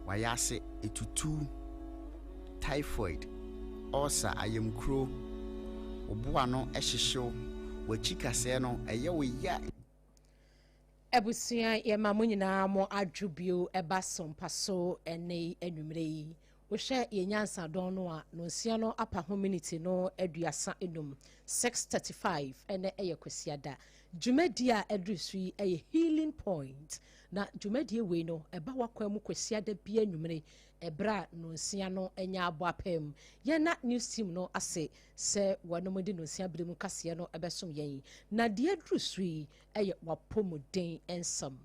W'ayase etutu, typhoid, ulcer, ayamkuro, wo bo ano hyehye wo, w'akyi kasɛɛ no ɛyɛ wo ya. Abusua yɛma mo nyinaa mo adwo bio ɛba sompa so ɛnɛ yi anwummerɛ yi. Wohwɛ yɛn nyansadɔn no a, nonsia no apa ho miniti no 35, 6:35, ɛnɛ ɛyɛ Kwasiada. Dwumadie a ɛduru so yi ɛyɛ Healing Point. Na dwumadie wei no ɛba w'akwan mu Kwasiada bi anwummere ɛberɛ a nonsia no anya abɔ apam. Yɛna news team no ase sɛ wɔnom de nonsia bere mu kaseɛ no ɛbɛsom yɛn. Na deɛ aduru so yi ɛyɛ wapɔmuden nsɛm.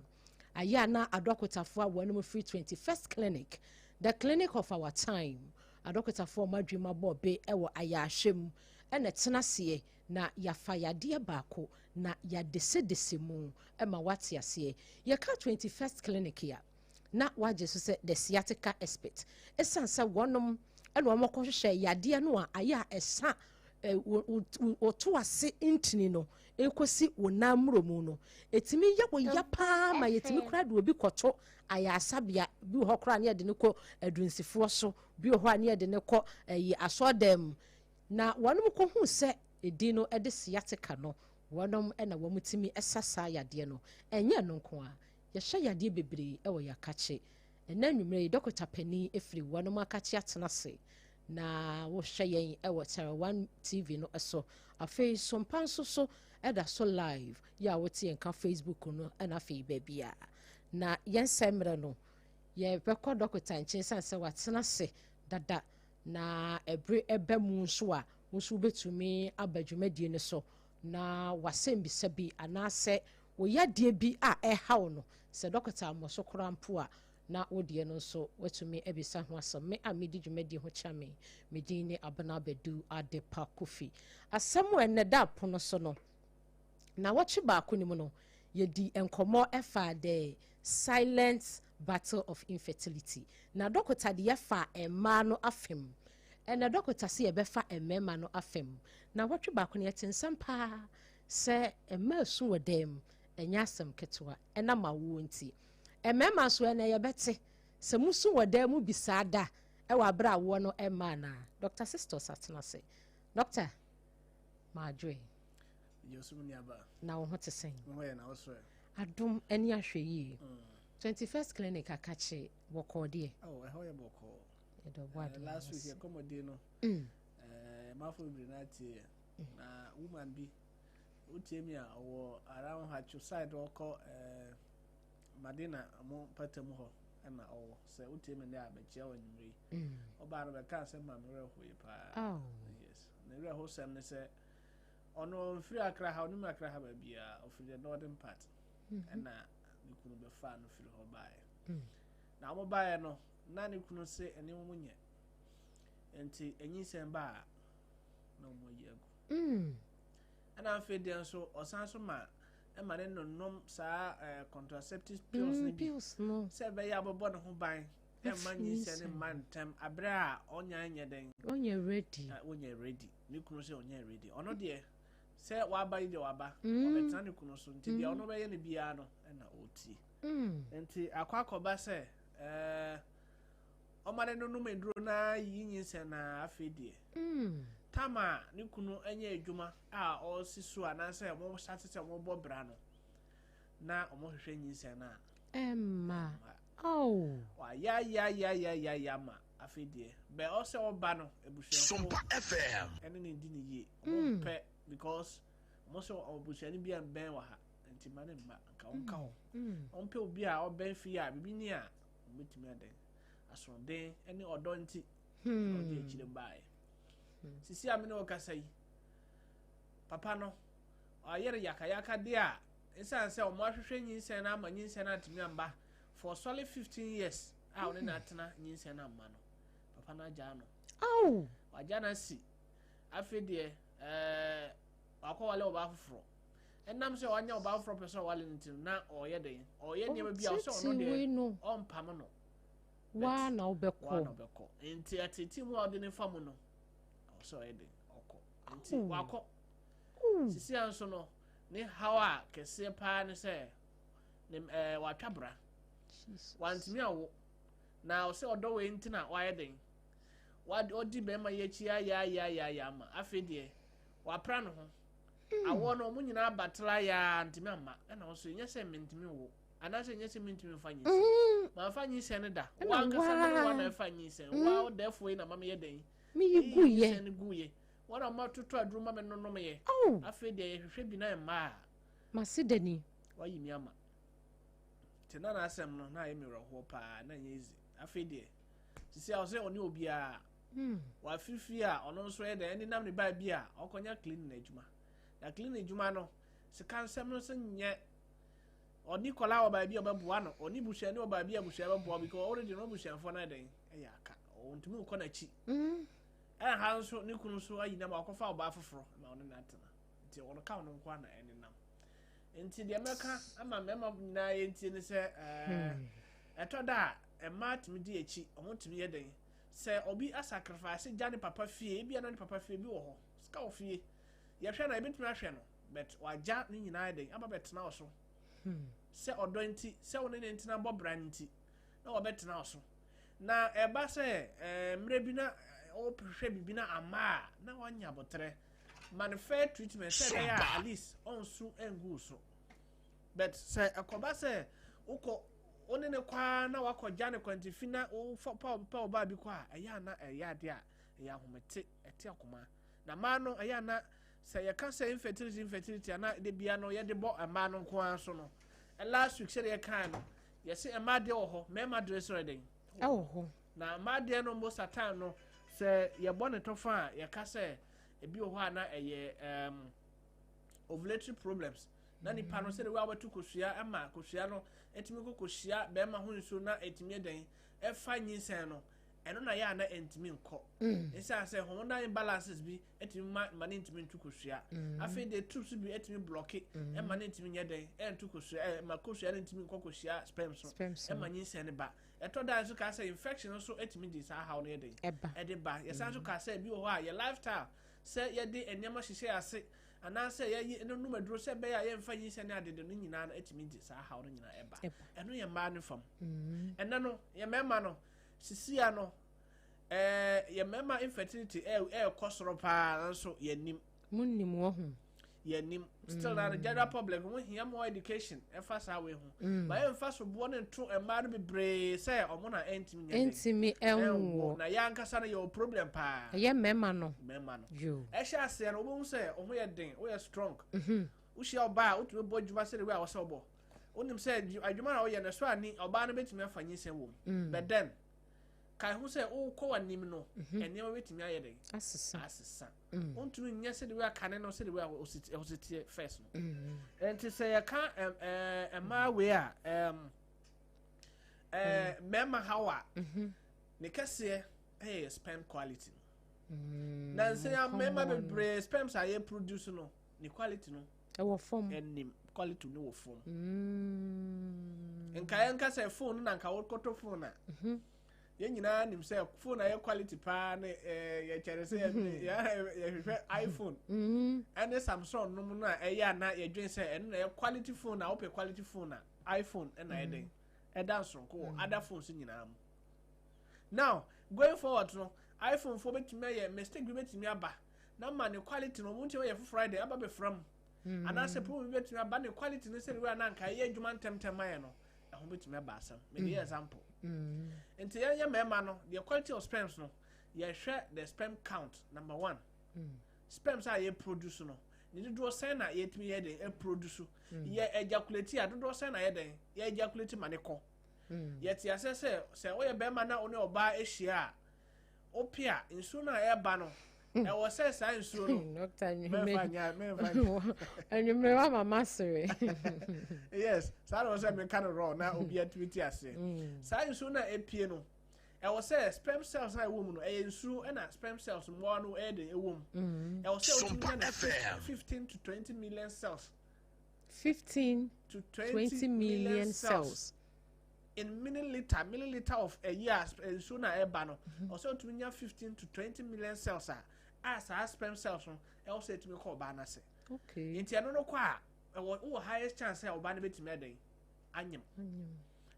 Ayɛ a na adɔkotafoɔ a wɔnom firi 21st Clinic, the clinic of our time, adɔkotafoɔ a wɔn adwuma bɔ be ɛwɔ ayɛahwɛ mu ɛna tena aseɛ na yɛafa yadeɛ baako na yɛadesedese mu ɛma wate aseɛ. Yɛka 21st Clinic a, na wagye so sɛ the sciatica expert, ɛsiane sɛ wɔnom ɛna wɔn akɔhwehwɛ yadeɛ no a ayɛ a ɛsa wɔto ase ntini no ekosi wɔn nan mmuro mu no, etumi yɛ wɔ ya paa ma yɛtumi kora de obi kɔto ayasabea bi wɔ hɔ koraa ne yɛde ne kɔ adunsifoɔ so, bi wɔ hɔ a ne yɛde ne kɔ ɛyi asɔɔdan mu, na wɔnom kɔhu sɛ edin no ɛde sciatica no, wɔnom ɛna wɔn tumi ɛsa saa yadeɛ no. Ɛnyɛ no nko a, yɛhyɛ yadeɛ bebree ɛwɔ yɛakakye. Ɛnɛ nnwummerɛ yi, dɔkota panin efiri wɔnom akakye atena ase na wɔhwɛ yɛn ɛwɔ Channel One TV no so. Afei sompa nso so ɛda so live yɛ a wote yɛn ka Facebook no, ɛna afei baabi a na yɛn nsɛm mmerɛ no yɛbɛkɔ dɔkota nkyɛn san sɛ watena ase dada. Na ɛbere ɛbɛ mu nso a, wo nso wobɛtumi aba dwumadie no so na wasɛm bisa bi anaasɛ wɔyadeɛ bi a ɛhaw no sɛ dɔkota mmɔ so koraa mpo a, na wodeɛ no nso watumi abisa ho asɛm. Me a medi dwumadie ho kyɛ me, me din ne Abena Bɛdu Adepa Kofi. Asɛm a ɛnɛ da pono so no, na wɔtwe baako no mu no, yɛdi nkɔmmɔ ɛfa the silent battle of infertility, na dɔkota de yɛfa mmaa no afam. Ɛna dɔkota sɛ yɛbɛfa mmarima no afam. Na wɔtwe baako no, yɛte nsɛm paa sɛ mmaa su wɔ dan mu, ɛnyɛ asɛm ketewa, ɛnam awoɔ nti. Mmarima nso, ɛnɛ yɛbɛte sɛ musu wɔ dan mu bi saa da ɛwɔ abere awoɔ no ɛmmaa na Dr. Sisters atena ase. Dɔkta, maadwoe. Na wo ho te sɛn? Adom ani ahwɛ yie. 21st Clinic akakye wɔkɔɔ deɛ? Ɛhɔ yɛ bɔkɔɔ. Yɛdɔ bɔ adeɛ. Last week yɛkɔmmɔden no, mafo bebree no atie. Na woman bi wotie mi a ɔwɔ around Hatcho side, ɔkɔ Madina mo mpata mu hɔ ɛna ɔwɔ. Sɛ wotie mi ndɛ a, bɛkyia wɔ anwummerɛ yi. Ɔbaa no bɛka asɛm ma me werɛ hoe paa. Yes, ne werɛ ho sɛm ne sɛ ɔno ɔmfiri Akra ha, ɔnim Akra ha baabiaa, ɔfiri the northern part, ɛna ne kunu bɛfaa no firi hɔ baeɛ. Na ɔmo baeɛ no, na ne kunu se ɛne mu nyɛ nti ɛnyinsɛn ba a, na ɔmo ayi agu. Ɛna afei deɛ nso ɔsan so ma ɛma ne nonom saa contraceptive pills ne bi sɛ ɛbɛyɛ a ɔbɛbɔ ne ho ban ɛmma nyinsɛn ne mma ntɛm abere a ɔnya nyɛ dɛn. Ɔnyɛ ready. Ɔnyɛ ready. Ne kunu sɛ ɔnyɛ ready. Ɔno deɛ sɛ waba yi deɛ, waba ɔbɛtena ne kunu so, nti deɛ ɔno bɛyɛ no biara no ɛna ɔretie. Nti akɔba sɛ ɔma ne nonom aduro na yi nyinsɛn, na afei deɛ tam a ne kunu nyɛ adwuma a ɔresi so anaasɛ ɔmo start sɛ ɔmo bɔ bra no, na ɔmo hwehwɛ nyinsɛn no a ɛmma. Oh. Wayayayayaya ma afei deɛ bɛ ɔsɛ ɔba no, abusuafo Sompa FM. ɛne ne di ne yie, ɔmo mpɛ because ɔmo sɛ abusuani bi a mbɛn wɔ ha nti ma ne mma nka ɔnka hɔ. Ɔmpɛ obi a ɔbɛn fie a bibi ni a ɔbɛtumi adɛn asoɔden ɛne ɔdɔ nti ɔde akyire baeɛ. Sisi a me ne ɔkasa yi, papa no ɔayɛre yakayaka deɛ a, ɛsiane sɛ ɔmo ahwehwɛ nyinsɛn no ama nyinsɛn no antumi amba for solid 15 years a ɔne no atena, nyinsɛn no amma no, papa no agyaa no. Oh. Wagya no asi. Afei deɛ wakɔwale ɔbaa foforɔ. Ɛnam sɛ wanya ɔbaa foforɔ pɛ sɛ ɔwale no nti no, na ɔyɛ den ɔyɛ nneɛma bi a ɔsɛ ɔno Ɔtete wei deɛ no. ɔmpam no. Waa na waa na wobɛkɔ. ɔbɛkɔ. Nti atete mu a ɔde ne fa mu no, ɔsɛ ɔyɛ den ɔkɔ nti Oh. wakɔ. Sisi a nso no, ne haw a kɛseɛ paa ne sɛ ne watwa bra. Jesus. Wantumi awo. Na ɔsɛ ɔdɔ wei nti na wayɛ den, ɔdi bɛrima yi akyi ayɛ ama afei deɛ wapra ne ho. Awɔ no, ɔmo nyinaa batla yaa ntumi amma. Ɛna ɔso nyɛ sɛ mentumi wo anaasɛ nyɛ sɛ mentumi mfa nyinsɛn. Mamfa nyinsɛn no da. Ɛna wankasa me ne wa na ɛfa nyinsɛn wa. Ɔdɛɛfoɔ yi na ma meyɛ den. Meyi ɛyi guyɛ. Nyinsɛn no guyɛ, wɔn a ɔma toto aduro ma me nonom yɛ. Oh. Afei deɛ yɛhwehwɛ bi na mmaa a mase dani. Wayi mi ama nti na n'asɛm no na ayɛ mi werɛhoɔ paa na nyɛ easy. Afei deɛ sisi a ɔsɛ ɔne obiara wafifie a ɔno nso yɛ dɛ ɛne nam ne baa bi a ɔkɔnya cleaning adwuma, na cleaning adwuma no sika nsɛm no nso nyɛ. Ɔne kɔla wɔ baabi a ɔbɛboa no, ɔne busuani wɔ baabi a busua bɛboa, because already no busuafoɔ no ayɛ dɛn ɛyɛ aka, ɔntumi nkɔ n'akyi. Ɛna ha nso ne kunu nso ayi nam akɔfa ɔbaa foforɔ ma ɔne no atena, nti ɔno ka ɔno nko ana ɛne nam. Nti deɛ mɛka ama mmarima nyinaa yɛ ntie ne sɛ ɛtɔ da a mmaa tumi di akyi, ɔmo tumi yɛ den sɛ obi asacrifice gya ne papa fie, ebi ana ne papa fie bi wɔ hɔ, sika wɔ fie, yɛhwɛ no ebitumi ahwɛ no, but wagya ne nyinaa yɛ den aba bɛtena wɔ so sɛ ɔdɔ nti, sɛ wɔne ne ntena bɔ bra nti na wɔbɛtena wɔ so. Na ɛba sɛ mmerɛ bi na ɔrehwehwɛ biribi na ama a na wanya abɔtrɛ ma no fair treatment sɛ ɛbɛyɛ a at least ɔnso ngu so. But sɛ ɛkɔba sɛ wokɔ wo ne ne kwaa na wakɔgya ne kwantifi na wofa pa pa ɔbaa bi kɔ a, ɛyɛ ana ɛyɛ adeɛ a ɛyɛ ahomete, ɛte akoma. Na mmaa no, ɛyɛ ana sɛ yɛka sɛ infertility ana de bia no yɛde bɔ mmaa no nko ara so no. Last week sɛdeɛ yɛkae no, yɛsɛ mmaa deɛ wɔ hɔ, mmarima deɛ sɔrɔ den. Ɛwɔ hɔ. Na mmaa deɛ no, most of time no, sɛ yɛbɔ ne tɔfa a, yɛka sɛ ebi wɔ hɔ a na ɛyɛ ovulatory problems, na nipa no sɛde wabɛto kosua ama kosua no etumi kɔ kosua bɛrima ho nsuo na etumi yɛ den ɛfa nyinsɛn no, ɛno na yɛ a na ɛntumi nkɔ. Nsa sɛ hormonal imbalances bi etumi ma ne ntumi ntu kosua. Afei de tubes bi etumi block ɛma ne ntumi nyɛ den ɛntu kosua, ma kosua ne ntumi nkɔ kosua sperm so sperm so ɛma nyinsɛn no ba. Ɛtɔ da nso kaa sɛ infection nso etumi di saa haw no yɛ den ɛba. Ɛde ba. Yɛsan nso kaa sɛ ebi wɔ hɔ a yɛ lifestyle, sɛ yɛde nneɛma hyehyɛ ase anaasɛ yɛyi no nom aduro sɛ ɛbɛyɛ a yɛmfa nyinsɛn ne adede no nyinaa no etumi di saa haw no nyinaa ɛba. Ɛba. Ɛno yɛ mmaa no fam. Ɛnɛ no yɛ mmarima no sisia no, yɛ mmarima infertility ɛɛkɔ soro paa, nso yɛnim. Munnim wɔ ho. Yɛnim still na the general public ho hia more education ɛfa saa wei ho. Ma yɛmfa so boɔ ne nto mmaa no bebree sɛ ɔmo na ɛntumi nyɛ den ɛntumi ɛnwo. Ɛnwo. Na yɛn ankasa no yɛwɔ problem paa. Ɛyɛ mmarima no. Mmarima no yo. ɛhyɛ aseɛ no, wobɛhu sɛ ɔho yɛ den, woyɛ strong. Wohyia ɔbaa a, wotumi bɔ adwuma sɛde wei a wɔsɛ wobɔ, wonim sɛ adwuma a woyɛ no so ani ɔbaa no bɛtumi afa nyinsɛn wɔ mu. But then kae ho sɛ wokɔ w'anim no, nneɛma bɛtumi ayɛ den asesa. Asesa. Wontumi nyɛ sɛde wei akane no, sɛde wei a ɔsi teɛ first no. Nti sɛ yɛka mmaa wei a mmarima haw a ne kɛseɛ ɛyɛ sperm quality no. Na nsɛ ya mmarima common. Bebree sperms a yɛ produce no, ne quality no ɛwɔ fam. Ɛnim quality no wɔ fam. Nka yɛnka sɛ phone no, na nka wokɔtɔ phone a, yɛn nyinaa nim sɛ phone a yɛ quality paa ne yɛkyɛrɛ sɛ yɛhwehwɛ iPhone ɛne Samsung nom no a ɛyɛ a na yɛdwen sɛ ɛno na yɛ quality phone. A wopɛ quality phone a, iPhone ɛna yɛ den ɛda nsonko wɔ other phones nyinaa mu. Now going forward no, iPhone fo bɛtumi ayɛ mistake bi, bɛtumi aba na ma ne quality no ɔmo ntumi ayɛ foforɔ ayɛ den aba bɛfra mu, anaasɛ problem bi bɛtumi aba ne quality no sɛde wei a na anka ɛyɛ adwuma ntɛmntɛm ayɛ no, ɛho bɛtumi aba asɛm. Mede yɛ example. Nti yɛn yɛ mmarima no, the quality of sperms no, yɛhwɛ the sperm count number one. Sperms a yɛ produce no, ne dodoɔ sɛn na yɛtumi yɛ den produce? Yɛ ejaculate a, dodoɔ sɛn na yɛ den yɛ ejaculate ma ne kɔ? Yɛte asɛ sɛ woyɛ bɛrima na wo ne ɔbaa ahyia a, wope a nsuo no a ɛreba no, ɛwɔ sɛ saa nsuo no Doctor, mɛmfa nya, mɛmfa nya. Anwummerɛ wa mama sere. Yes, saa na wɔ sɛ meka no raw na obi atumi te aseɛ. Saa nsuo no a ɛpie no, ɛwɔ sɛ sperm cells a ɛwɔ mu no, ɛyɛ nsuo ɛna sperm cells mmoa no ɛyɛ den ɛwɔ mu, ɛwɔ sɛ wotumi nya no FM. 15 to 20 million cells. 15 to 20, 20 million cells. In milliliter of ɛyi a nsuo na ɛba no, ɔsɛ wotumi nya 15 to 20 million cells a saa sperm cells no ɛwɔ sɛ ɛtumi kɔ ɔbaa no ase. Nti ɛno no kɔ a, ɛwɔ wowɔ highest chance sɛ ɔbaa no bɛtumi ɛdɛn anyam.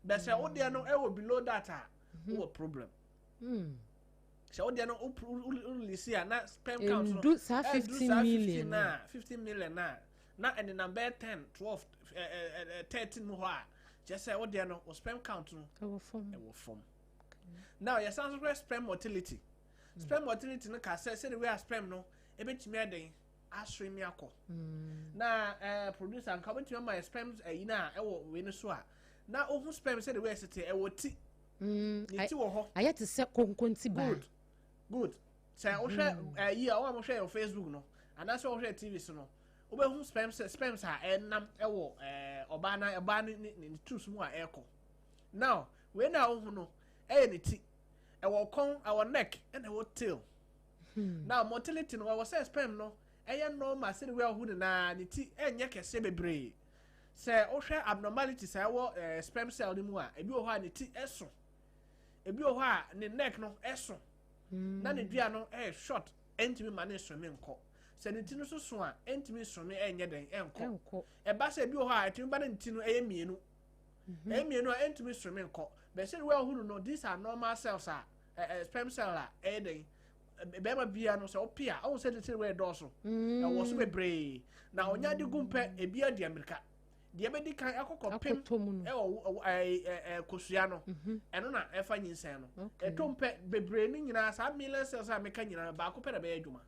Bɛ sɛ wodeɛ no ɛwɔ below that a, Wowɔ problem. Sɛ wodeɛ no wo release a, na sperm count no Ɛndu saa ɛndu 15 saa million 15 no. na 15 million na ɛnenam bɛyɛ 10, 12, 13 mu hɔ a, kyerɛ sɛ wodeɛ no, wo sperm count no ɛwɔ fam. Ɛwɔ fam. Now yɛsan so hwɛ sperm motility. Sperm motility no ka sɛ sɛde wei a sperm no ebɛtumi ɛden aswim akɔ. Na producer, nka wobɛtumi ama yɛ sperm ɛyi no a ɛwɔ wei no so a, na ohu sperm sɛde wei ɛsete, ɛwɔ ti. Ne ti wɔ hɔ. Ayɛ te sɛ konkonti baa. Good, good. Sɛ wohwɛ ɛyi a wɔn a wɔhwɛ yɛ Facebook no anaasɛ wɔhwɛ TV so no, wobɛhu sperms a ɛnam ɛwɔ ɔbaa na ɔbaa ne tubes mu a ɛrekɔ. Now wei na wohu no ɛyɛ ne ti, ɛwɔ kɔn, ɛwɔ neck, ɛna ɛwɔ tail. Now motility no, ɛwɔ sɛ sperm no ɛyɛ normal sɛde wei a wohu no naa ne ti ɛnyɛ kɛseɛ bebree. Sɛ wohwɛ abnormalities a ɛwɔ sperm cell no mu a, ebi wɔ hɔ a ne ti ɛso, ebi wɔ hɔ a ne neck no ɛso, na ne dua no ɛyɛ short, ɛntumi ma ne nsome nkɔ. Sɛ ne ti no so so a, ɛntumi nsome, ɛnyɛ den, ɛnkɔ. Ɛnkɔ. Ɛba sɛ ebi wɔ hɔ a ɛtumi ba ne ti no ɛyɛ mmienu, ɛyɛ mmienu a, ɛntumi nsome nkɔ. Bɛsɛ de wɔahunu no, these are normal cells a ɛ ɛ sperm cell a ɛyɛ den. Bɛrima bia no, sɛ ɔpe a, ɔwɔ sɛ de sɛ wɔyɛ dɔɔso, ɛwɔ so bebree na ɔnya de gu mpɛ, ebi adi amirika deɛ ɛbɛdi kan akɔkɔ pem akɔtɔ mu no. Ɛwɔ ɛwɔ ɛɛ ɛɛ kosua no, ɛno na ɛfa nyinsɛn no. Ɛtɔ mpɛ bebree no nyinaa, saa million cells a meka nyinaa, baako pɛ na ɛbɛyɛ adwuma.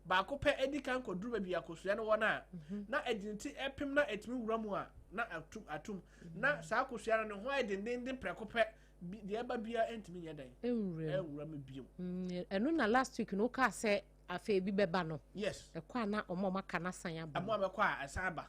Baako pɛ edi kan kɔduru baabi akosua no wɔ no a, na ɛde ne ti ɛpem na ɛtumi wura mu a, na atum atum na saa akosua no ne ho ayɛ dendenden prɛko pɛ bi. Deɛ ɛba bia ɛntumi nyɛ dɛn? Ɛnwura mu. Ɛnwura mu bio. Ɛno na last week no wokaa sɛ afei bi bɛba no. Yes. Ɛkɔ a, na ɔmo a ɔmo aka no asan aba. Ɛmo a bɛkɔ a ɛsan aba,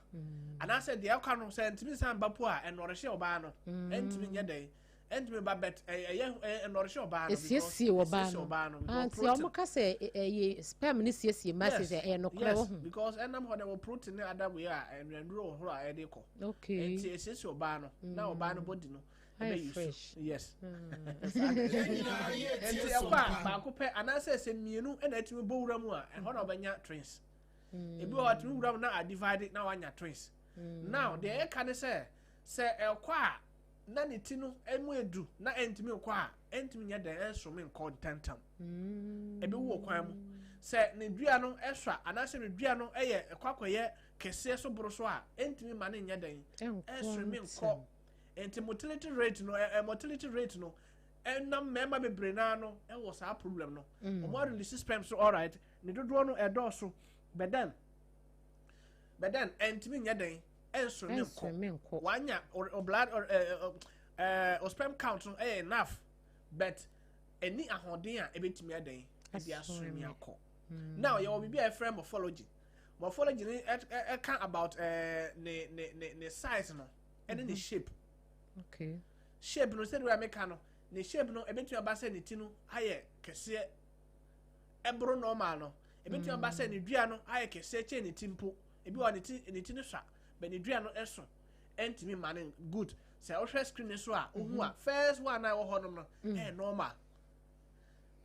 anaasɛ deɛ ɛkɔ no sɛ ntumi san ba po a, ɛnɔrehyɛ ɔbaa no, ɛntumi nyɛ dɛn, ɛntumi ba, but ɛyɛ ɛnɔrehyɛ ɔbaa no. Esiesie ɔbaa esiesie no. ɔbaa no Ah, because nti protein. ɔmo ka sɛ ɛyɛ sperm ne siesie mma sɛ ɛyɛ nokorɛ wɔ ho. Because ɛnam hɔ no, ɛwɔ protein ne ada wei a nnuanuro wɔ hɔ a ɛde kɔ. Nti esiesie ɔbaa no na ɔbaa no body no Ayɛ ɛbɛyi so. fresh. Yes. Nti ɛkɔ a, baako pɛ anaasɛ sɛ mmienu ɛna ɛtumi bɔ wura mu a, ɛhɔ na ɔbɛnya twins. Ebi wɔ hɔ a, ɛtumi wura mu na adivide na wanya twins. Now deɛ ɛka ne sɛ ɛkɔ a, na ne ti no ɛmu edu na ɛntumi nkɔ a, ɛntumi nyɛ dɛn, ɛnsome nkɔ ntɛntɛm. Ebi wɔ kwan mu sɛ ne dua no ɛsɔ a, anaasɛ ne dua no ɛyɛ ɛkɔ akɔyɛ kɛseɛ so boro so a, ɛntumi ma ne nyɛ dɛn? Ɛnkɔ ɛnsome ntɛm. nkɔ. Nti motility rate no, ɛnam mmarima bebree naa no ɛwɔ saa problem no. Wɔn release sperm so alright, ne dodoɔ no ɛdɔɔso, but then ɛntumi nyɛ dɛn, ɛnsome nkɔ. Ɛnsome nkɔ. Wanya o blood ɔ ɛ ɛ o sperm count no ɛyɛ enough, but ɛni ahoɔden a ɛbɛtumi ɛdɛn, ɛde asome akɔ. Now yɛwɔ biribi a yɛfrɛ morphology. Morphology ni ɛka about ne size no ɛne ne shape. Shape no, sɛdeɛ meka no, ne shape no ebɛtumi aba sɛ ne ti no ayɛ kɛseɛ ɛboro normal no, ebɛtumi aba sɛ ne dua no ayɛ kɛseɛ kyɛn ne ti mpo. Ebi wɔ ne ti no sua, but ne dua no ɛso, ɛntumi ma ne good. Sɛ ɔhwɛ screen no so a, ohu a, first one a ɛwɔ hɔ nom no ɛyɛ normal.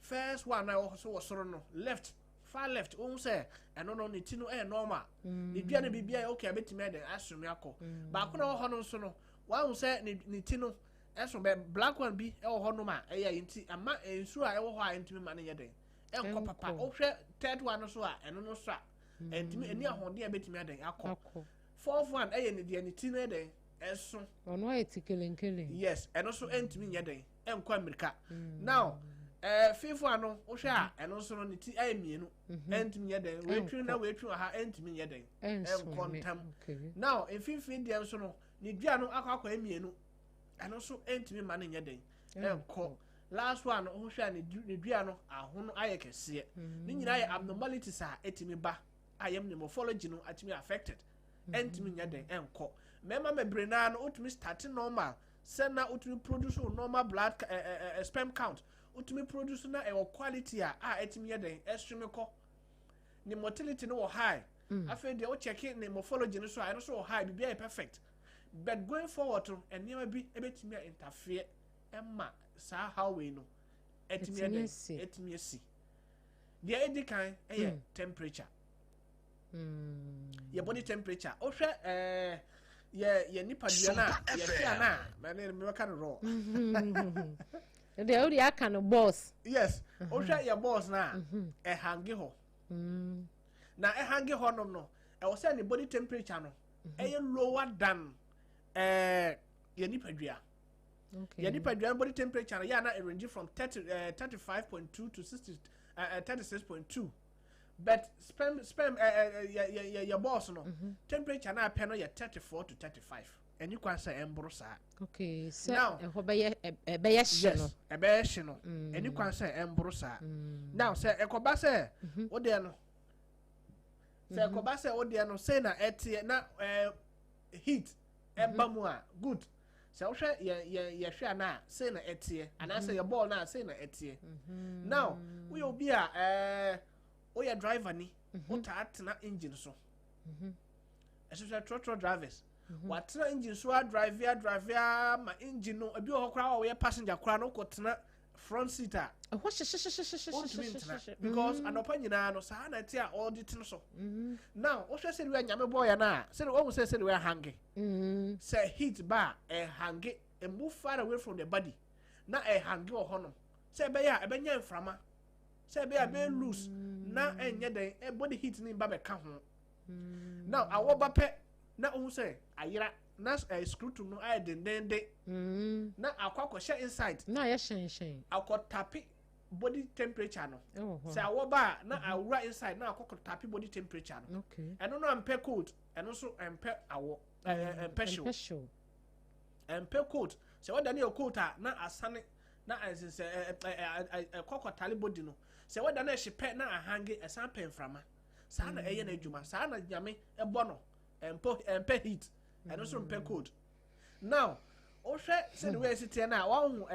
First one a ɛwɔ so wɔ soro no, left, far left, ohun sɛ ɛno no ne ti no ɛyɛ normal, ne dua no biribi ayɛ okay, abɛtumi ɛdɛ asome akɔ. Baako na ɛwɔ hɔ no nso no, wahu sɛ ne ti no ɛso bɛ black one bi ɛwɔ hɔ nom a ɛyɛ yi, nti ama nsuo a ɛwɔ hɔ a ɛntumi ma ne yɛ den ɛnkɔ papa. Ɛnkɔ. Wohwɛ third one no so a, ɛno no so a, ɛntumi ɛni ahoɔden a ɛbɛtumi adɛn akɔ. Akɔ. Fourth one ɛyɛ ne deɛ ne ti no yɛ den ɛso. Ɔno ayɛ ti kelenkelen. Yes, ɛno nso ɛntumi nyɛ den ɛnkɔ amirika. Now fifth one no, wohwɛ a, ɛno nso no ne ti ɛyɛ mmienu, ɛntumi nyɛ den, weetwi na weetwi wɔ ha, ɛntumi nyɛ den ɛnkɔ Ɛnsome. ntɛm. Now mfimfini deɛ nso no, ne dua no akɔ akɔyɛ mmienu, ɛno nso ɛntumi ma ne nyɛ den ɛnkɔ. Last one no, wohwɛ a, ne dua no ahono ayɛ kɛseɛ. Ne nyinaa yɛ abnormalities a ɛtumi ba a yɛm ne morphology no atumi affected, ɛntumi nyɛ den ɛnkɔ. Mmarima bebree naa no, wotumi start normal sɛ na wotumi produce wo normal blood sperm count, wotumi produce na ɛwɔ quality a ɛtumi yɛ den ɛsome kɔ. Ne motility no wɔ high. Afei deɛ, wokyɛke ne morphology no so a, ɛno nso wɔ high, biribiara yɛ perfect. But going forward no, nneɛma bi ɛbɛtumi a interfere ɛma saa highway no ɛtumi Ɛtumi ɛdɛn asi. Ɛtumi asi. Deɛ ɛdi kan ɛyɛ temperature. Yɛ body temperature. Wohwɛ Yɛ nipadua no a Sompa yɛhwɛ FM. a no a mɛne mebɛka no raw. Deɛ wode aka no boss. Yes, wohwɛ yɛ balls no a, ɛhange hɔ na ɛhange hɔ nom no, ɛwɔ sɛ ne body temperature no ɛyɛ lower than yɛ nipadua. Yɛ nipadua no body temperature no yɛ ana range from 30 35.2 to 60 36.2, but sperm yɛ balls no temperature na apɛ no yɛ 34 to 35. Ɛni kwan sɛ ɛmboro saa. Okay, sɛ Now- ɛhɔ bɛyɛ ɛbɛyɛ hye no. Yes, ɛbɛyɛ hye no, ɛni kwan sɛ ɛmboro saa. Now sɛ ɛkɔba sɛ wodeɛ no, sɛ ɛkɔba sɛ wodeɛ no sei na ɛteɛ na heat ɛba mu a, good. Sɛ wohwɛ yɛ yɛ yɛhwɛ ana a, sei na ɛteɛ, anaasɛ yɛ ball na a, sei na ɛteɛ. Now woyɛ obi a woyɛ driver ni, wotaa tena engine so, ɛhwehwɛ trɔtrɔ drivers, watena engine so adrive adrive ama engine no, ebi wɔ hɔ koraa a wɔyɛ passenger koraa no, wokɔ front seat a, ɛhɔ hyehyɛhyehyɛhyehyɛ. Wontumi ntena because anɔpa nyinaa no saa na ɛte a ɔde tene so. Now wohwɛ sɛde wia Nyame bɔɔyɛ no a, sɛde wahu sɛ sɛde wia hange, sɛ heat ba a, ɛhange, move far away from the body na ɛhange wɔ hɔnom sɛ ɛbɛyɛ a ɛbɛnya mframa, sɛ ɛbɛyɛ a ɛbɛyɛ loose na ɛnyɛ dɛn body heat ne ba bɛka ho. Now awɔ ba pɛ na ohun sɛ ayera na scrotum no ayɛ dendenden na akɔ akɔhyɛ inside. Na ayɛ hyɛnhyɛn. Akɔtape body temperature no. Ɛwɔ hɔ. Sɛ awɔ ba a, na awura inside na akɔ tape body temperature no. Ɛno no ampɛ cold, ɛno nso ɛmpɛ awɔ, ɛmpɛ hyew. Ɛmpɛ hyew. Ɛmpɛ cold. Sɛ wɔda ne yɛ cold a, na asane na ɛsensɛ ɛ ɛ ɛ ɛkɔ kɔtale body no. Sɛ wɔda ne ɛhye pɛ na ahange, ɛsan pɛ mframa. Saa na ɛyɛ n'adwuma, saa na Nyame ɛbɔ no. Ɛmpɛ heat, ɛno nso mpɛ cold. Now wohwɛ sɛde wɔyɛ si teɛ no a, wɔahu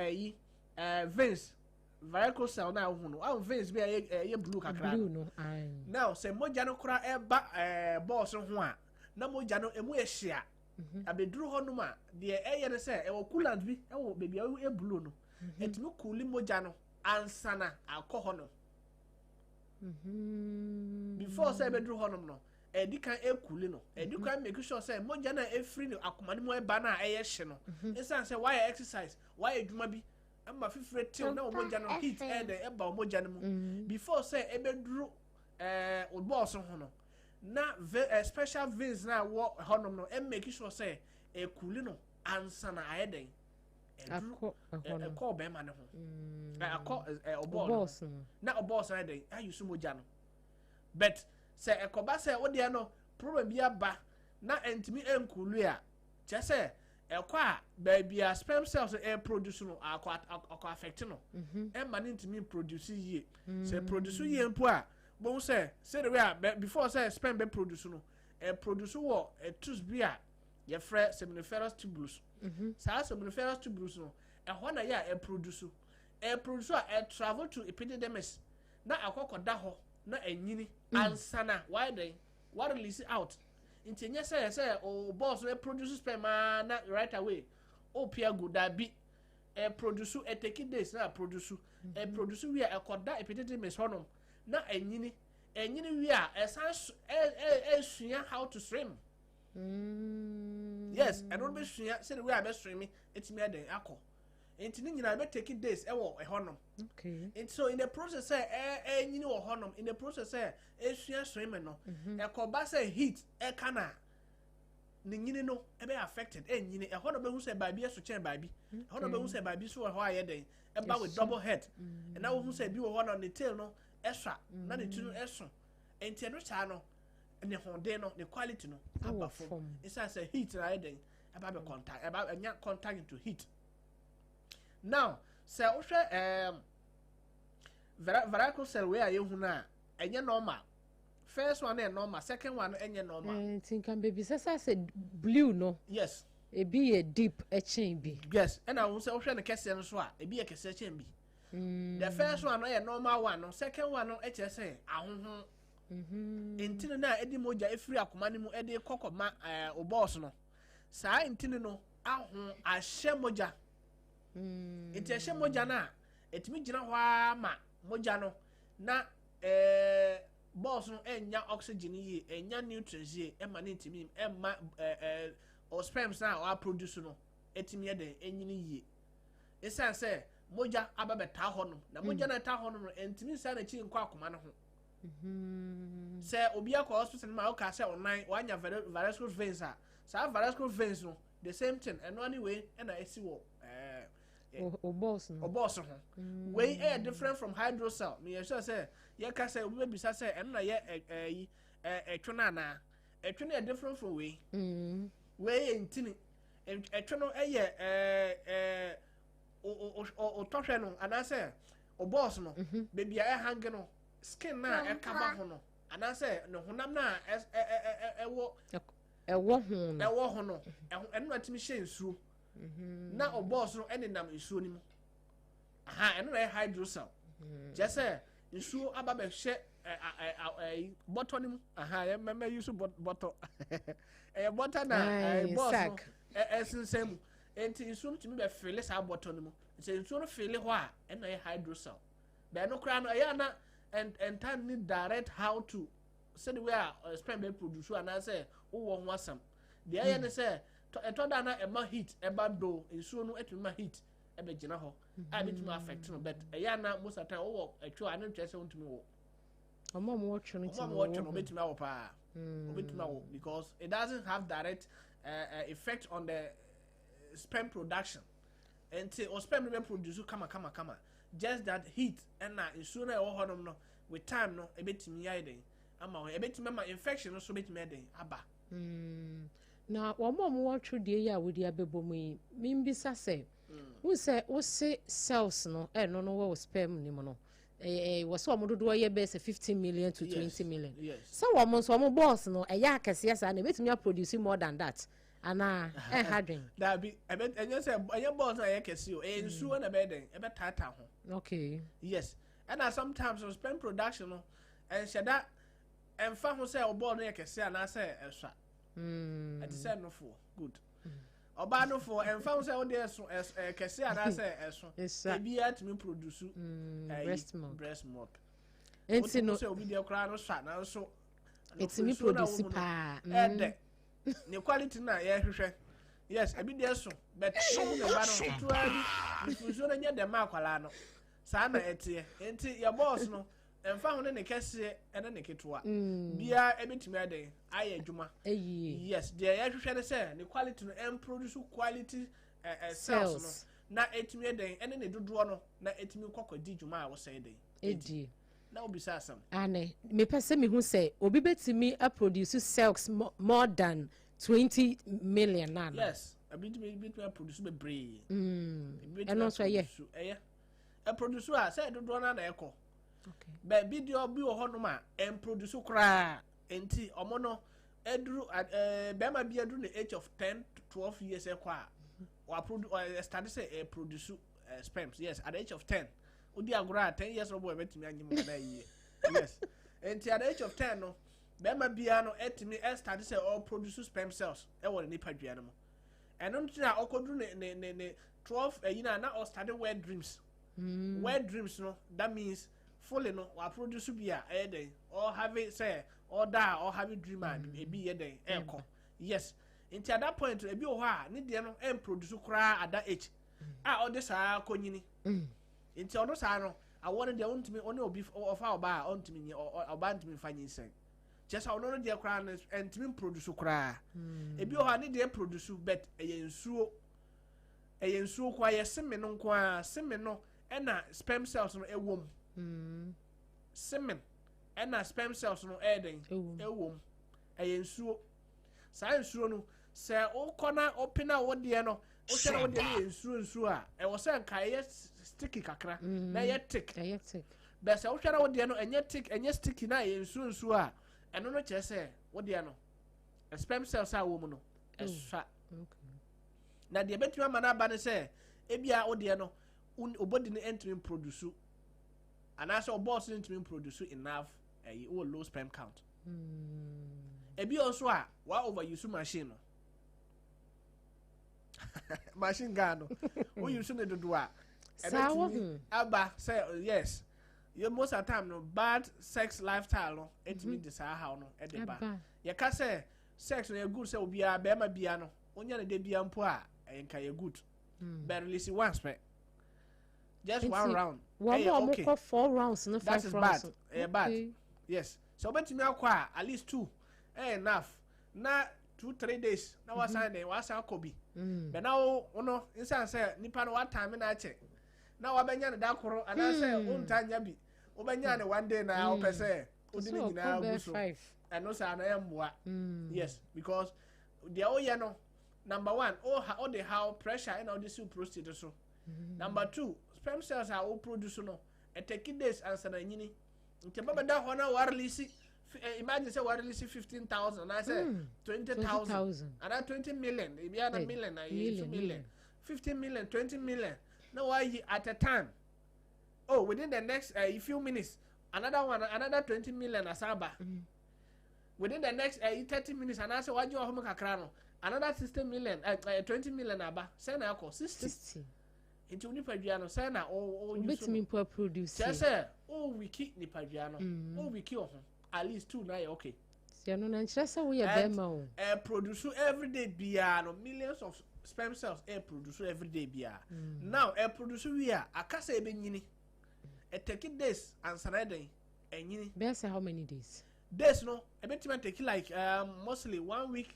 ɛyi veins, varicocele na wohu no, wɔahu veins bi a ɛyɛ blue kakra blue no. No ayi. Now sɛ mogya no koraa ɛba balls ho a, na mogya no emu yɛ hyia abɛduru hɔnom a, deɛ ɛyɛ no sɛ ɛwɔ coolant bi ɛwɔ baabi a ɛyɛ blue no, ɛtumi cool mogya no ansana akɔ hɔnom. Before sɛ ɛbɛduru hɔnom no, ɛdi kan ɛcool no, ɛdi kan make sure sɛ mogya no a ɛfiri ne akoma no mu ɛba no a ɛyɛ hye no, ɛsiane sɛ wayɛ exercise, wayɛ adwuma bi ama fifire tew na wɔn mogya no heat ɛyɛ dɛ ɛba wɔn mogya no mu, before sɛ ɛbɛduru balls ho no, na ve special veins na ɛwɔ hɔnom no ɛmake sure sɛ ɛcool no ansa na ayɛ dɛn ɛduru akɔ ɛhɔ no. Ɛkɔ ɔbɛrima no ho, akɔ ɔbɔɔl no ho. Balls no. Na ɔbɔɔl no ayɛ dɛn ayi so mogya no. But sɛ ɛkɔba sɛ wodeɛ no problem bi aba na ɛntumi ɛncool a, kyerɛ sɛ ɛkɔ a baabi a sperm cells ɛproduce no akɔ affect no, ɛma ne ntumi produce yie. Sɛ produce yie mpo a, bohu sɛ sɛde wei a before sɛ sperm bɛ produce no, ɛproduce wɔ ɛtus bi a yɛfrɛ seminiferous tubules. Saa seminiferous tubules no, ɛhɔ na yɛ a ɛproduce a ɛtravel to epididymis na akɔkɔda hɔ na ɛnyini ansa na wayɛ dɛn wa release out. Nti ɛnyɛ sɛ o balls no produce sperm aa na right away o pia gu, dabi. Ɛproduce, ɛtake days na produce. Ɛproduce wie a, ɛkɔda epididymis hɔnom na ɛnyini. Ɛnyini wie a, ɛsan so ɛ ɛ ɛsua how to swim. Yes, ɛno no bɛsua sɛde wei a bɛswim ɛtumi ɛdɛn akɔ. Nti ne nyinaa bɛtake days ɛwɔ ɛhɔnom. Nti so in the process sɛ ɛnyini wɔ hɔnom, in the process sɛ esua swimming no, ɛkɔba sɛ heat ɛka na ne nyini no ɛbɛyɛ affected, ɛnyini ɛhɔ na bɛhu sɛ baabi ɛso kyɛn baabi, ɛhɔ na bɛhu sɛ baabi so wɔ hɔ ayɛ dɛn ɛba with Ɛso. double head, ɛna wohu sɛ ebi wɔ hɔ na ne tail no ɛsua na ne ti no ɛso. Nti ɛno saa no, ne hoɔden no, ne quality no aba ɛwɔ fam. Fam. Ɛsiane sɛ heat na ayɛ dɛn ɛba bɛ contact, ɛba ɛnya contact into heat. Now sɛ wohwɛ varicocele wei a yɛhu no a, ɛnyɛ normal. First one yɛ normal, second one no ɛnyɛ normal. Nti nka baabi sɛ blue no, ebi yɛ deep ɛkyɛn bi. Yes, ɛna wohu sɛ wohwɛ no kɛseɛ no so a, ebi yɛ kɛseɛ kyɛn bi. The first one no yɛ normal one no, second one no ɛkyerɛ sɛ ahoho ntini no a ɛde mogya efiri akoma no mu ɛde kɔkɔma ɔbɔɔs no, saa ntini no aho ahyɛ mogya. Nti ɛhyɛ mogya no a, ɛtumi gyina hɔ ara ma mogya no na balls no ɛnya oxygen yie, ɛnya nutrients yie, ɛma ne ntumi ɛma ɛɛ ɛɛ Ɔ sperms no a ɔaproduce no etumi yɛ dɛn enyini yie. Esiane sɛ mogya aba bɛtaa hɔnom na mogya no a ɛtaa hɔnom no ɛntumi nsan n'akyi nkɔ akoma no ho. Sɛ obi akɔ hospital no ma woka sɛ ɔnan wanya varicose veins a, saa varicose veins no, the same thing, ɛno ne wei ɛna esi wɔ o balls no. O balls ho. Wei ɛyɛ different from hydrocele. Meyɛ sure sɛ yɛka sɛ obi bɛbisa sɛ ɛno na yɛ ɛyi ɛtwe no anaa. Ɛtwe no yɛ different from wei. Wei yɛ ntini. Ɛtwe no ɛyɛ ɛɛ ɛɛ o tɔhwɛ no anaasɛ o balls no, beebi a ɛhang no, skin na ɛkaba ho no anaasɛ ne honam na ɛ ɛ ɛ ɛwɔ ɛwɔ ho no. Ɛwɔ ho no, ɛho ɛno na tumi hyɛ nsuo na o balls no ɛnenam nsuo no mu aha. Ɛno na ɛyɛ hydrocele, kyerɛ sɛ nsuo aba bɛhyɛ ɛ ɛ ɛ bɔtɔ no mu aha. Yɛ mɛmɛ yi so bɔtɔ, ɛyɛ bɔtɔ na balls no sac. Ɛsensɛn mu nti nsuo no tumi bɛ fill saa bɔtɔ no mu. Sɛ nsuo no fill hɔ a, ɛna ɛyɛ hydrocele. Bɛn no koraa no, ɛyɛ ana ɛnta ni direct how to sɛde wei a sperm bɛ produce anaasɛ wowɔ ho asɛm. Deɛ ɛyɛ ne sɛ ɛtɔ da na ɛma heat ɛba do, nsuo no ɛtumi ma heat ɛbɛgyina hɔ a ɛbɛtumi affect no, but ɛyɛ ana most of the time wowɔ ɛtwa a ne nkyerɛ sɛ wontumi wɔ. Ɔmo a ɔmo wɔ twe no ɔmo a tumi wɔwɔ twe no wɔ ho. Obɛtumi awɔ paa, obɛtumi awɔ because it doesn't have direct effect on the sperm production. Nti o sperm no bɛ produce kama kama kama, just that heat ɛna nsuo no a ɛwɔ hɔnom no, with time no ebɛtumi ayɛ den ama wɔn, ebɛtumi ama infection no so ebɛtumi ayɛ den aba. Na wɔn a wɔwɔ twɛdeɛ yi a wɔde abɛbɔ mu yi, mimbisa sɛ, wohu sɛ wose cells no ɛno no wɔ sperm no mu no, ɛɛ wɔ sɛ wɔn dodoɔ yɛ bɛyɛ sɛ 15 million to 20 million. Yes. Sɛ wɔn nso wɔn balls no ɛyɛ akɛseɛ saa na ebɛtumi aproduce more than that anaa ɛnha dwen? Daabi, ɛbɛ ɛnyɛ sɛ ɛnyɛ balls na ɛyɛ kɛse o, ɛyɛ nsuo na ɛbɛyɛ den ɛbɛtaataa ho. Yes, ɛna sometimes no sperm production no ɛnhyɛ da ɛnfa ho sɛ ɔbɔɔl no yɛ kɛse anaasɛ ɛsua. Ɛte sɛ nofoɔ good ɔbaa nofoɔ, ɛnfa ho sɛ ɔde ɛso ɛɛ kɛse anaasɛ ɛso. Ɛsua. Ebiara tumi produce ɛyi, breast milk. Breast milk. Nti no sɛ obi deɛ koraa no sua nanso ɛtumi nsuo no a produce ɛwɔ mu no, paa. ɛɛdɛ ne quality na yɛhwehwɛ. Yes, ebi deɛ so, but ɔmu ne ba no ketewa bi nsuo no nyɛ dɛm akwaraa no saa na ɛteɛ. Nti yɛ balls no, ɛnfa ho ne ne kɛseɛ ɛne ne ketewa, biara ebitumi ayɛ ayɛ adwuma. Ɛyie. Yes, deɛ yɛhwehwɛ ne sɛ ne quality no ɛmproduce quality cells cells no na etumi ɛdɛn ɛne ne dodoɔ no na etumi kɔkɔ di dwuma a wɔsɛe den. Ɛdie. Na obisa asɛm. Ane, mepɛ sɛ mehu sɛ obi bɛtumi aproduce cells more than 20 million nana? Yes, ebi tumi ebi tumi aproduce bebree. Ebi Ɛno nso ɛyɛ? aproduce, ɛyɛ ɛproduce a sɛ dodoɔ no na ɛkɔ. Baabi deɛ ɔbi wɔ hɔnom a ɛmproduce koraa, nti ɔmo no ɛduru bɛrima bi aduru ne age of 10 to 12 years ɛkɔ a waprodu ɔɛ start sɛ ɛproduce sperms. Yes, at the age of 10, odi agorɔ a 10 years ɔbɔ ɛbɛtumi anyi mu na yie. Yes, nti at the age of 10 no, bɛrima biara no ɛtumi ɛstart sɛ ɔproduce sperm cells ɛwɔ ne nipadua no mu. Ɛno nti na ɔkɔduru ne 12 ɛyi na ɔstart wet dreams. Wet dreams no, that means fully no waproduce bi a ɛyɛ dɛn ɔhave sɛ ɔda a ɔhave dream a ebi yɛ dɛn ɛɛkɔ. Yes, nti at that point ebi wɔ hɔ a ne deɛ no ɛmproduce koraa at that age a ɔde saa kɔnyini. Nti ɔno saa no awɔ no deɛ ɔntumi ɔne obi ɔfa ɔbaa a ɔntumi nye ɔbaa ntumi nfa nyinsɛn, kyerɛ sɛ ɔno no deɛ koraa no ɛntumi mproduce koraa. Ebi wɔ hɔ a ne deɛ produce, but ɛyɛ nsuo, ɛyɛ nsuo koraa, yɛ semen no nko ara. Semen no ɛna sperm cells no ɛwɔ mu. Semen ɛna sperm cells no ɛyɛ den Ɛwɔ mu. Ɛwɔ mu, ɛyɛ nsuo. Saa nsuo no, sɛ wokɔ na wopɛ na wodeɛ no, wohwɛ na wodeɛ no yɛ nsuo nsuo a, ɛwɔ sɛ nka ɛyɛ sticky kakra na ɛyɛ thick. Ɛyɛ thick. Bɛ sɛ wohwɛ na wodeɛ no ɛnyɛ thick, ɛnyɛ sticky na ɛyɛ nsuo nsuo a, ɛno no kyerɛ sɛ wodeɛ no sperm cells a wɔ mu no ɛsua. Na deɛ ɛbɛtumi ama no aba ne sɛ ebia wodeɛ no wo body no ntumi produce anaasɛ wo balls no ntumi produce enough, ɛyi wowɔ low sperm count. Ebi wɔ nso a wa overuse machine no, machine gun no, wo use ne dodo a Saa wɔ ɛbɛtumi ho. aba sɛ yes, yɛ most of the time no bad sex lifestyle no ɛtumi de saa haw no ɛde ba. Ɛba. Yɛka sɛ sex no yɛ good sɛ obiara, bɛrima biara no Wonya no da bia mpo a, ɛyɛ nka yɛ good. But release once pɛ. Just one round. Wɔn Ɛyɛ a wɔn okay. kɔ four rounds no, That five is rounds. bad. Ɛyɛ bad. Yes. Sɛ wobɛtumi akɔ a, at least two ɛyɛ enough. Na 2, 3 days na wasan den wasan akɔ bi. Bɛ na wo no nsan sɛ nipa no watame na akyɛ na wabɛnya ne da koro anaasɛ wonta nya bi, wobɛnya ne one day na wopɛ sɛ wode ne nyinaa gu so. Five. Ɛno saa no ɛmmoa. Yes, because deɛ woyɛ no, number one, ɔha ɔde how pressure ɛna ɔde siw prostate so. Number two, sperm cells a wo produce no, ɛtake days ansa na nyini, nti ɛbɛbɛda hɔ na warelease imagine sɛ warelease 15,000 anaasɛ 20,000 20,000. anaa 20 million, ebi ana million na yɛ million, 2 million, million. 15 million, 20 million na wayi at a time. Oh, within the next few minutes, another one, another 20 million asan ba. Within the next 30 minutes anaasɛ wagye ɔhom kakra no, another 60 million, 20 million aba. Sɛ na akɔ 60. 60. Nti wo nipadua no, sɛ na o use Wobɛtumi no mpo aproduce. Kyerɛ sɛ o weak nipadua no, o weak wɔ ho. At least two na yɛ okay. Sɛ ɛno na nkyerɛ sɛ woyɛ bɛrima o. Produce every day biara no, millions of sperm cells produce every day biara. Now ɛ produce wie a, aka sɛ ɛbɛnyini. Ɛ take days ansa na ɛdɛn ɛnyini. Bɛyɛ sɛ how many days? Days no, ɛbɛtumi take like mostly one week,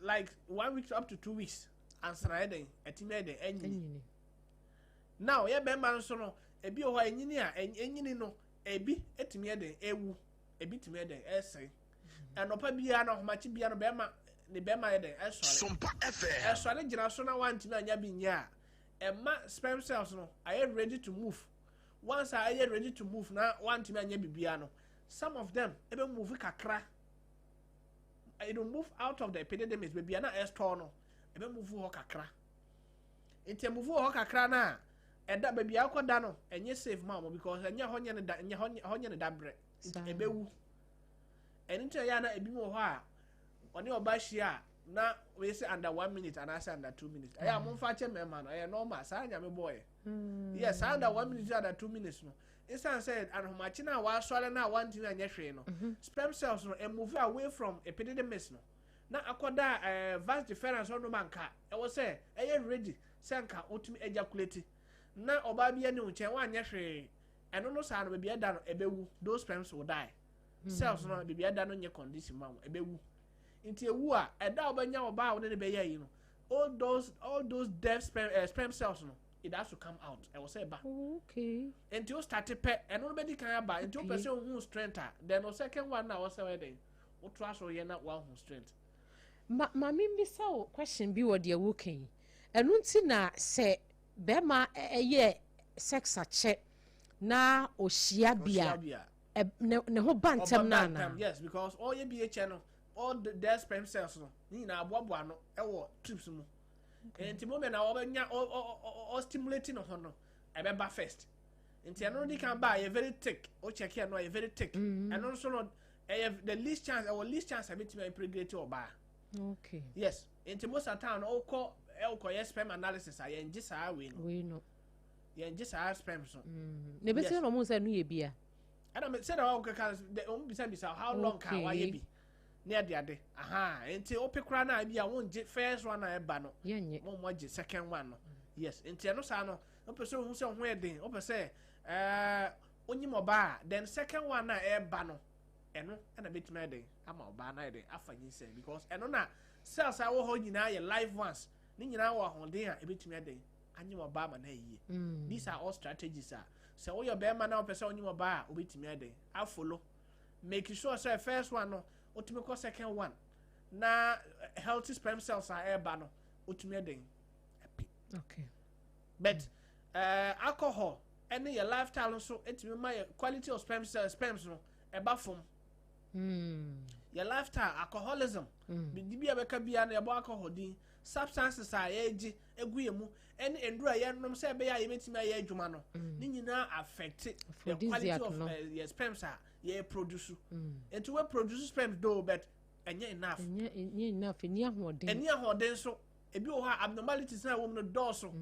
like one week to up to 2 weeks ansa na ɛdɛn ɛtumi ɛdɛn ɛnyini. Ɛnyini. Now yɛ bɛrima nso no, ebi wɔ hɔ a ɛnyini a ɛnyini no, ebi etumi ɛdɛn ewu, ebi tumi ɛdɛn ɛsɛn. Ɛnɔpa biara no, ɔhomakye biara no, bɛrima ne bɛrima yɛ dɛn ɛsɔre. Sompa FM. Ɛsɔre gyina so na wantumi anya bi nyɛ a, ɛma sperm cells no ayɛ ready to move. Once a ɛyɛ ready to move na wantumi anya biribiara no, some of them ɛbɛ move kakra. It will move out of the epididymis, baabi a na ɛstore no, ɛbɛ move hɔ kakra. Nti ɛmove wɔ hɔ kakra na ɛda baabi a akɔda no, ɛnyɛ safe ma wɔn because ɛnyɛ hɔ nyɛ ne da, ɛnyɛ hɔ hɔ nyɛ ne da brɛ. Nti ɛbɛwu. Ɛno nti ɛyɛ a na ebi mu wɔ hɔ a ɔne ɔba hyia a, na oyɛ sɛ under one minute anaasɛ under 2 minutes. Ɛyɛ a momfa kyɛ mmarima no, ɛyɛ normal saa. Nyame bɔɔyɛ yɛ saa under one minute, under 2 minutes no, esan sɛ ahomakye no a wasɔre no a wantumi anyɛ hwee no, sperm cells no move away from epididymis no na akɔda vas deferens hɔnom a nka ɛwɔ sɛ ɛyɛ ready sɛ nka wotumi ejaculate, na ɔbaa bi ani wo nkyɛn wanyɛ hwee. Ɛno no saa no, baabi ɛda no ɛbɛwu. Those sperms will die. Cells no, baabi ɛda no nyɛ condition ma wo, ɛbɛwu. Nti ewu a, ɛda a ɔbɛnya ɔbaa a wɔne ne bɛyɛ yi no, all those dead sperm cells no, it has to come out. Ɛwɔ sɛ ɛba. Nti o start pɛ, ɛno no bɛdi kan aba. Nti o pɛ sɛ ohun strength a, then o second one na ɔsɛ ɔyɛ dɛ wotoa so yɛ na wahu strength. Ma maame mbisa wo question bi wɔ deɛ woka yi. Ɛno nti na sɛ bɛrima ɛyɛ sex akyɛ na ohyia bi a, Ɔhyia bi a, ne ho ba ntɛm ɔba no ba ana? ntɛm, yes, because ɔyɛ bi ekyɛ no, all the dead sperm cells no ne nyinaa aboaboa no ɛwɔ tubes mu. Nti moment na ɔbɛnya ɔ ɔ ɔ ɔ stimulate ne ho no, ɛbɛba first. Nti ɛno di kan ba a, yɛ very thick. O check yɛ no a, yɛ very thick. Ɛno nso no, ɛyɛ the least chance, ɛwɔ least chance a ɛbɛtumi impregnate ɔbaa. Yes, nti most of the time no, ɔkɔ ɛwɔkɔ yɛ sperm analysis a, yɛn gye saa wei no. Wei no. Yɛn gye saa sperm so. Na ebesi Yes. na ɔmo sɛ no yɛ bia. Ɛna me sɛdeɛ wɔn keka, wɔn bisa bisa how long ka wayɛ bi ne ɛde ade aha. Nti wope koraa na ebi a wɔn gye first one a ɛba no. Yɛnyɛ. Wɔn mo agye second one no. Yes, nti ɛno saa no, wopɛ sɛ ohun sɛ ho yɛ den, wopɛ sɛ onyim ɔbaa a, then second one a ɛɛba no, ɛno ɛna bɛtumi ayɛ den ama ɔbaa no ayɛ den afa nyinsɛn, because ɛno na cells a ɛwɔ hɔ nyinaa yɛ live ones, ne nyinaa wɔ ahoɔden a ɛbɛtumi ayɛ den anyim ɔbaa ma no ayɛ yie. These are all strategies a sɛ woyɛ bɛrima na wopɛ sɛ onyim ɔbaa a, wobɛtumi ayɛ den afollow. Make sure sɛ first one no, wotumi kɔ second one na healthy sperm cells a ɛreba no, wotumi ayɛ den ɛpi. But alcohol ɛne yɛ lifestyle nso etumi ma yɛ quality of sperm cells, sperms no ɛba fam. Yɛ lifestyle, alcoholism, bibi a bɛka bia no, yɛbɔ alcohol din, substances a yɛgye egu yɛ mu ɛne nduro a yɛnom sɛ ɛbɛyɛ a yɛbɛtumi ayɛ adwuma no, ne nyinaa affect the quality Aphrodisiac of no. Yɛ sperms a yɛ produce. Nti we produce sperms though, but ɛnyɛ enough. Ɛnyɛ enough, ɛni ahoɔden. Ɛni ahoɔden so. Ebi wɔ hɔ a abnormalities na ɛwɔ mu no dɔɔso.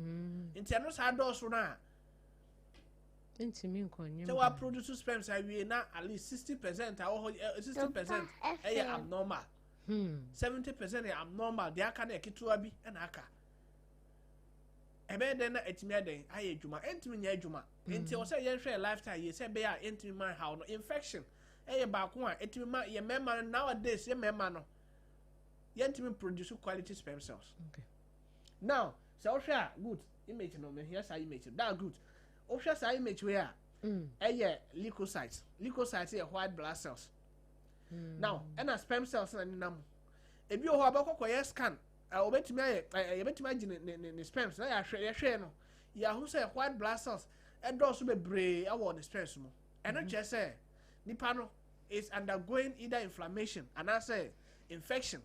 Nti ɛno saa dɔɔso no a, Ntumi nkɔnyɛ. Sɛ wa produce sperms awie na at least 60% a wɔ hɔ, 60% ɛyɛ abnormal. 70% yɛ abnormal. Deɛ aka no yɛ ketewa bi ɛna aka. Ɛbɛyɛ dɛn na ɛtumi adɛn ayɛ adwuma? Ɛntumi nyɛ adwuma. Nti ɛwɔ sɛ yɛnhwɛ yɛ lifestyle yie sɛ ɛbɛyɛ a ɛntumi ma haw no. Infection ɛyɛ baako a ɛtumi ma yɛ mmarima no. Nowadays, yɛ mmarima no, yɛntumi produce quality sperm cells. Now, sɛ wohwɛ a, good image no, mehia saa image no. That good. Wohwɛ saa image wei a, ɛyɛ leukocytes. Leukocytes yɛ white blood cells. Now, ɛna sperm cells na nenam. Ebi wɔ hɔ a bɛkɔ kɔyɛ scan ɛ, obetumi ayɛ ɛ, yɛbɛtumi agye ne sperms na yɛahwɛ. Yɛhwɛ no, yɛaho sɛ white blood cells ɛdɔɔso bebree ɛwɔ ne sperms mu. Ɛno kyerɛ sɛ nipa no is undergoing either inflammation anaasɛ infection.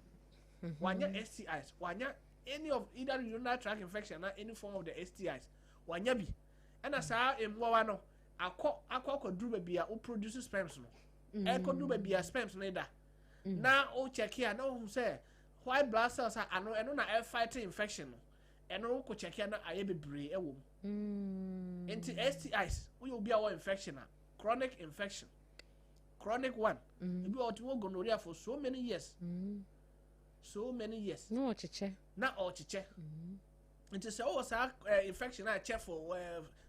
Wanya STIs, wanya any of either urinary tract infection na any form of the STIs wanya bi, ɛna saa mmoawa no akɔ akɔduru baabi a o produce sperms no, ɛkɔduru baabi a sperms no da na o check a, na ohun sɛ white blood cells a ano ɛno na ɛfight infection no, ɛno kò check a, na ayɛ bebree ɛwɔ mu. Nti STIs, woyɛ obi a wɔ infection a, chronic infection, chronic one, ebi wɔ ɔtumi wɔ gonorrhea for so many years, so many years. Na ɔkyekyɛ. Na ɔkyekyɛ. Nti sɛ ɔwɔ saa infection a kyɛ for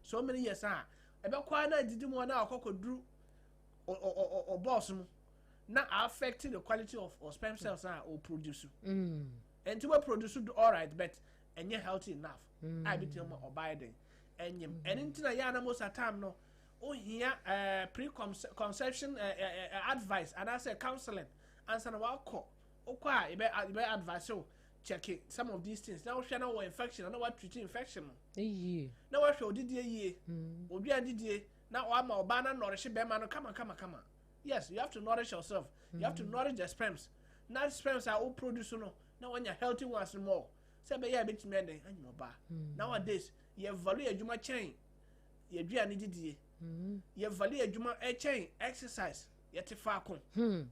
so many years a, ɛbɛkɔ a na didi mu a, na ɔkɔ kɔduru ɔbɔɔso mu na affect the quality of sperm cells a o produce. Nti wɔ produce do alright, but ɛnyɛ healthy enough a ebi tɛn mu ɔbaa den ɛnyim. Ɛne nti na yɛ anam osa time no, ohia pre-conception advice anaasɛ counseling ansa na wakɔ. Okɔ a, yɛbɛ advice o, check some of these things na wohwɛ na wɔ infection na wa treat infection no. Yie. Na wahwɛ odidie yie, odua didie, na wama ɔbaa na nourish bɛrima no kama kama kama. Yes, you have to nourish yourself, you have to nourish the sperms, na sperms a wo produce no na wanya healthy ones more sɛ ɛbɛyɛ a ɛbɛtumi ɛdɛn anyim ɔbaa. Nowadays, yɛ value adwuma kyɛn yɛ aduane didie, yɛ value adwuma ɛkyɛn exercise. Yɛte faako,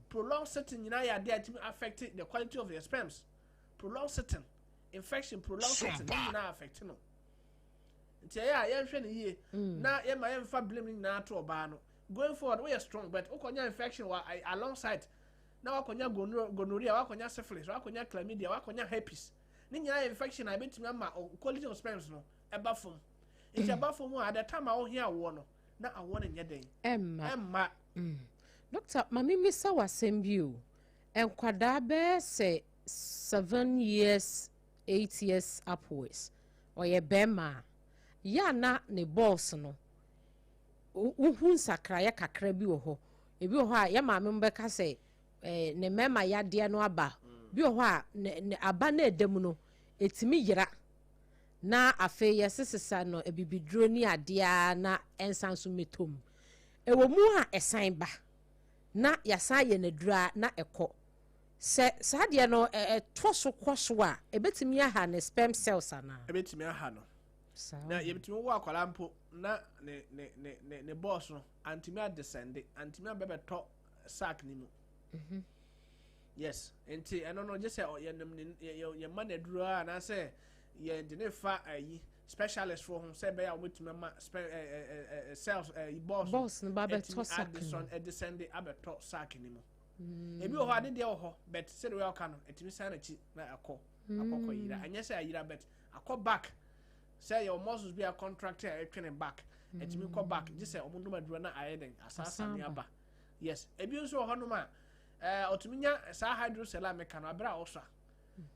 prolonged sitting nyinaa yɛ adeɛ a ɛtumi affect the quality of your sperms. Prolonged sitting, infection, prolonged sitting ne nyinaa affect no. Nti ɛyɛ a yɛnhwɛ no yie na yɛma yɛmfa blame no nyinaa to ɔbaa no. Going forward, woyɛ strong, but wokɔnya infection wɔ alongside na wakɔnya gonorrhea, wakɔnya syphilis, wakɔnya chlamydia, wakɔnya herpes, ne nyinaa yɛ infection a ɛbɛtumi ama quality of sperms no ɛba fam. Nti ɛba fam a, at the time a wohia awoɔ no, na awoɔ no nyɛ den. Ɛmma. Ɛmma. Doctor, maame, misa w'asɛm bi o. Nkwadaa bɛyɛ sɛ 7 years, 8 years upwards, ɔyɛ bɛrima a, yɛ a na ne balls no, wohu nsakraeɛ kakra bi wɔ hɔ. Ebi wɔ hɔ a, yɛ maame mo bɛka sɛ ne mmarima yadeɛ no aba. Bi wɔ hɔ a, ne aba no ɛda mu no, etumi yera, na afei yɛsesesa no abibiduro ne adeɛ a, na ɛnsan so mɛtɔ mu. Ɛwɔ mu a, ɛsan ba na yɛasan yɛ n'aduro a, na ɛkɔ. Sɛ saa deɛ no ɛtɔ so kɔ so a, ɛbɛtumi aha ne sperm cells anaa? Ɛbɛtumi aha no. Saa. Na yɛbɛtumi wɔ akwadaa mpo na ne balls no antumi adescend, antumi abɛbɛtɔ sac ne mu. Yes, nti ɛno no gye sɛ yɛnom ne yɛma no aduro a, anaasɛ yɛde ne fa ayi specialist foɔ ho sɛ ɛbɛyɛ a wɔbɛtumi ama spe ɛ ɛ ɛ cells balls Balls no ba bɛtɔ ɛtumi sac no. Adescend abɛtɔ sac ne mu. Ebi wɔ hɔ a, ne deɛ wɔ hɔ, but sɛdeɛ wɔyɛ ɔka no, ɛtumi san n'akyi na akɔ akɔkɔ yira. Ɛnyɛ sɛ ayira, but akɔ back, sɛ yɛwɔ muscles bi a contract a ɛtwe ne back, ɛtumi kɔ back, gye sɛ ɔmo nom aduro na ayɛ den asaasane Asan aba. Yes, ebi nso wɔ hɔnom a, ɔtumi nya saa hydrocele a meka no abere a ɔsɔ.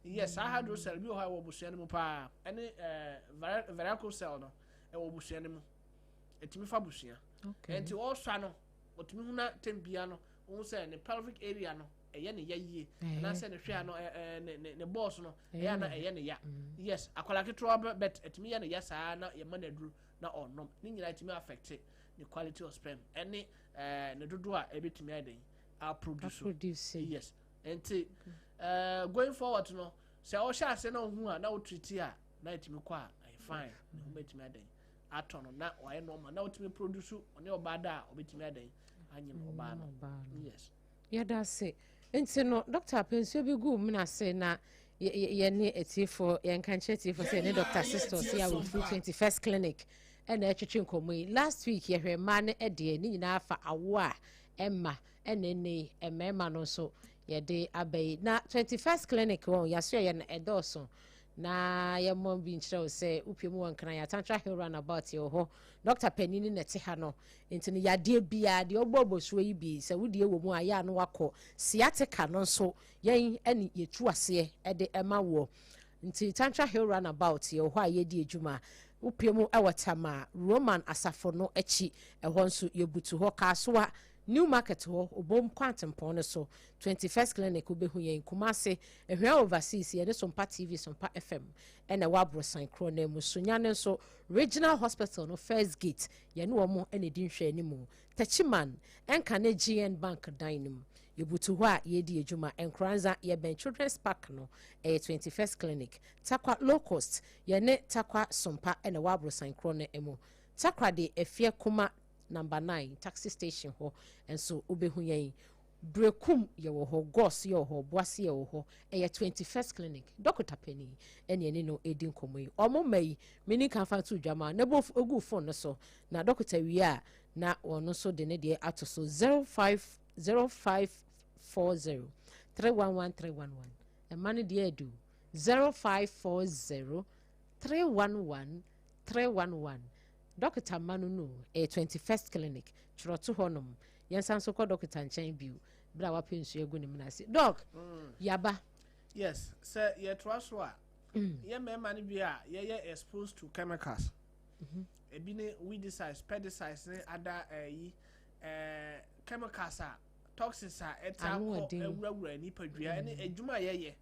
Yes, saa hydrocele bi wɔ hɔ a ɛwɔ abusua no mu paa, ɛne varicocele no ɛwɔ abusua no mu, ɛtumi fa abusua. Nti ɔsɔ no, ɔtumi hu na tem bia no ohun sɛ ne pelvic area no ɛyɛ ne ya yie, anaasɛ ne hwɛ ano ɛ ɛ ne balls no ɛyɛ ana ɛyɛ ne ya. Yes, akwadaa ketewa bɛ, but ɛtumi yɛ ne ya saa na yɛma no aduru na ɔnom. Ne nyinaa ɛtumi affect ne quality of sperm ɛne ne dodoɔ a ɛbɛtumi ayɛ den aproduce. Aproduce. Yes, nti going forward no, sɛ ɔhyɛ ase na ɔhu a, na ɔtreat a, na ɛtumi kɔ a, ɛyɛ fine, ne ho bɛtumi adan atɔ no na wayɛ normal na ɔtumi produce. Ɔne ɔbaa da a, ɔbɛtumi adan anyim ɔbaa no. Ɔbaa no. Yes. Yɛda ase. Nti no, Dr. Pensuo bi gu mu ase na yɛne atiefoɔ, yɛnka nkyerɛ atiefoɔ sɛ yɛne Dr. Sisters yɛ a wɔfiri 21st Clinic ɛna ɛtwetwe nkɔmmɔ yi. Last week yɛhwɛ mmaa no ɛdeɛ ne nyinaa fa awo a ɛma, ɛna ɛnɛ yi mmarima no nso. Yɛde aba yi na 21st Clinic wɔn yɛaso yɛ no ɛdɔɔso na yɛmmɔ bi nkyerɛ wo sɛ wopie mu wɔ Nkran Atantra Hill roundabout yɛwɔ hɔ. Dɔkta panin no na ɛte ha no, nti no yadeɛ biara deɛ ɔbɔ abɔsuo yi bi sɛ wodeɛ wɔ mu a yɛ a no wakɔ. Sciatica no nso yɛn ɛne yɛtu aseɛ ɛde ɛma woɔ. Nti Tantra Hill roundabout yɛwɔ hɔ a yɛdi adwuma. Wopie mu ɛwɔ Tama Roman asafo no akyi, ɛhɔ nso yɛbutu hɔ. Kaasoa New Market hɔ, Obom Kwantempɔn no so, 21st Clinic wobɛhu yɛn. Kumase, Ahwea Overseas, yɛne Sompa TV, Sompa FM ɛna ɛwɔ aborosan korɔ no mu. Sunyani nso, Regional Hospital no first gate, yɛne wɔn ɛna ɛdi nhwɛ anim. Techiman, ɛnka ne GN Bank dan no mu, yɛbutu hɔ a yɛdi adwuma. Nkoranza, yɛbɛn Children's Park no, ɛyɛ 21st Clinic. Takwa Low Cost, yɛne Takwa Sompa ɛna ɛwɔ aborosan korɔ no mu. Takwa de Efie Kuma number 9 taxi station hɔ nso wobɛhu yɛn. Brekum yɛwɔ hɔ, Gos yɛwɔ hɔ, Boase yɛwɔ hɔ. Ɛyɛ 21st Clinic, dɔkota panin ɛne ɛne no ɛdi nkɔmmɔ yi. Ɔmo ma yi mene ka fa to dwama na ɛbɔ egu phone no so na dɔkota wie a na ɔno nso de ne deɛ ato so 05 0540 311 311. Ɛma no deɛ adu 0540 311 311. Dɔkota ma no no ɛyɛ 21st Clinic. Twerɛto hɔnom. Yɛnsa nso kɔ dɔkota nkyɛn bio berɛ a wapɛ nsuo agu ne mena ase. Doc, yaba. Yes, sɛ yɛtoa so a, yɛ mmarima no bi a yɛyɛ exposed to chemicals, ebi ne weedicides, pesticides ne ada ɛyi chemicals a toxins a ɛta Ano kɔ ɔden. Awurawura nipadua ɛne adwuma a yɛyɛ.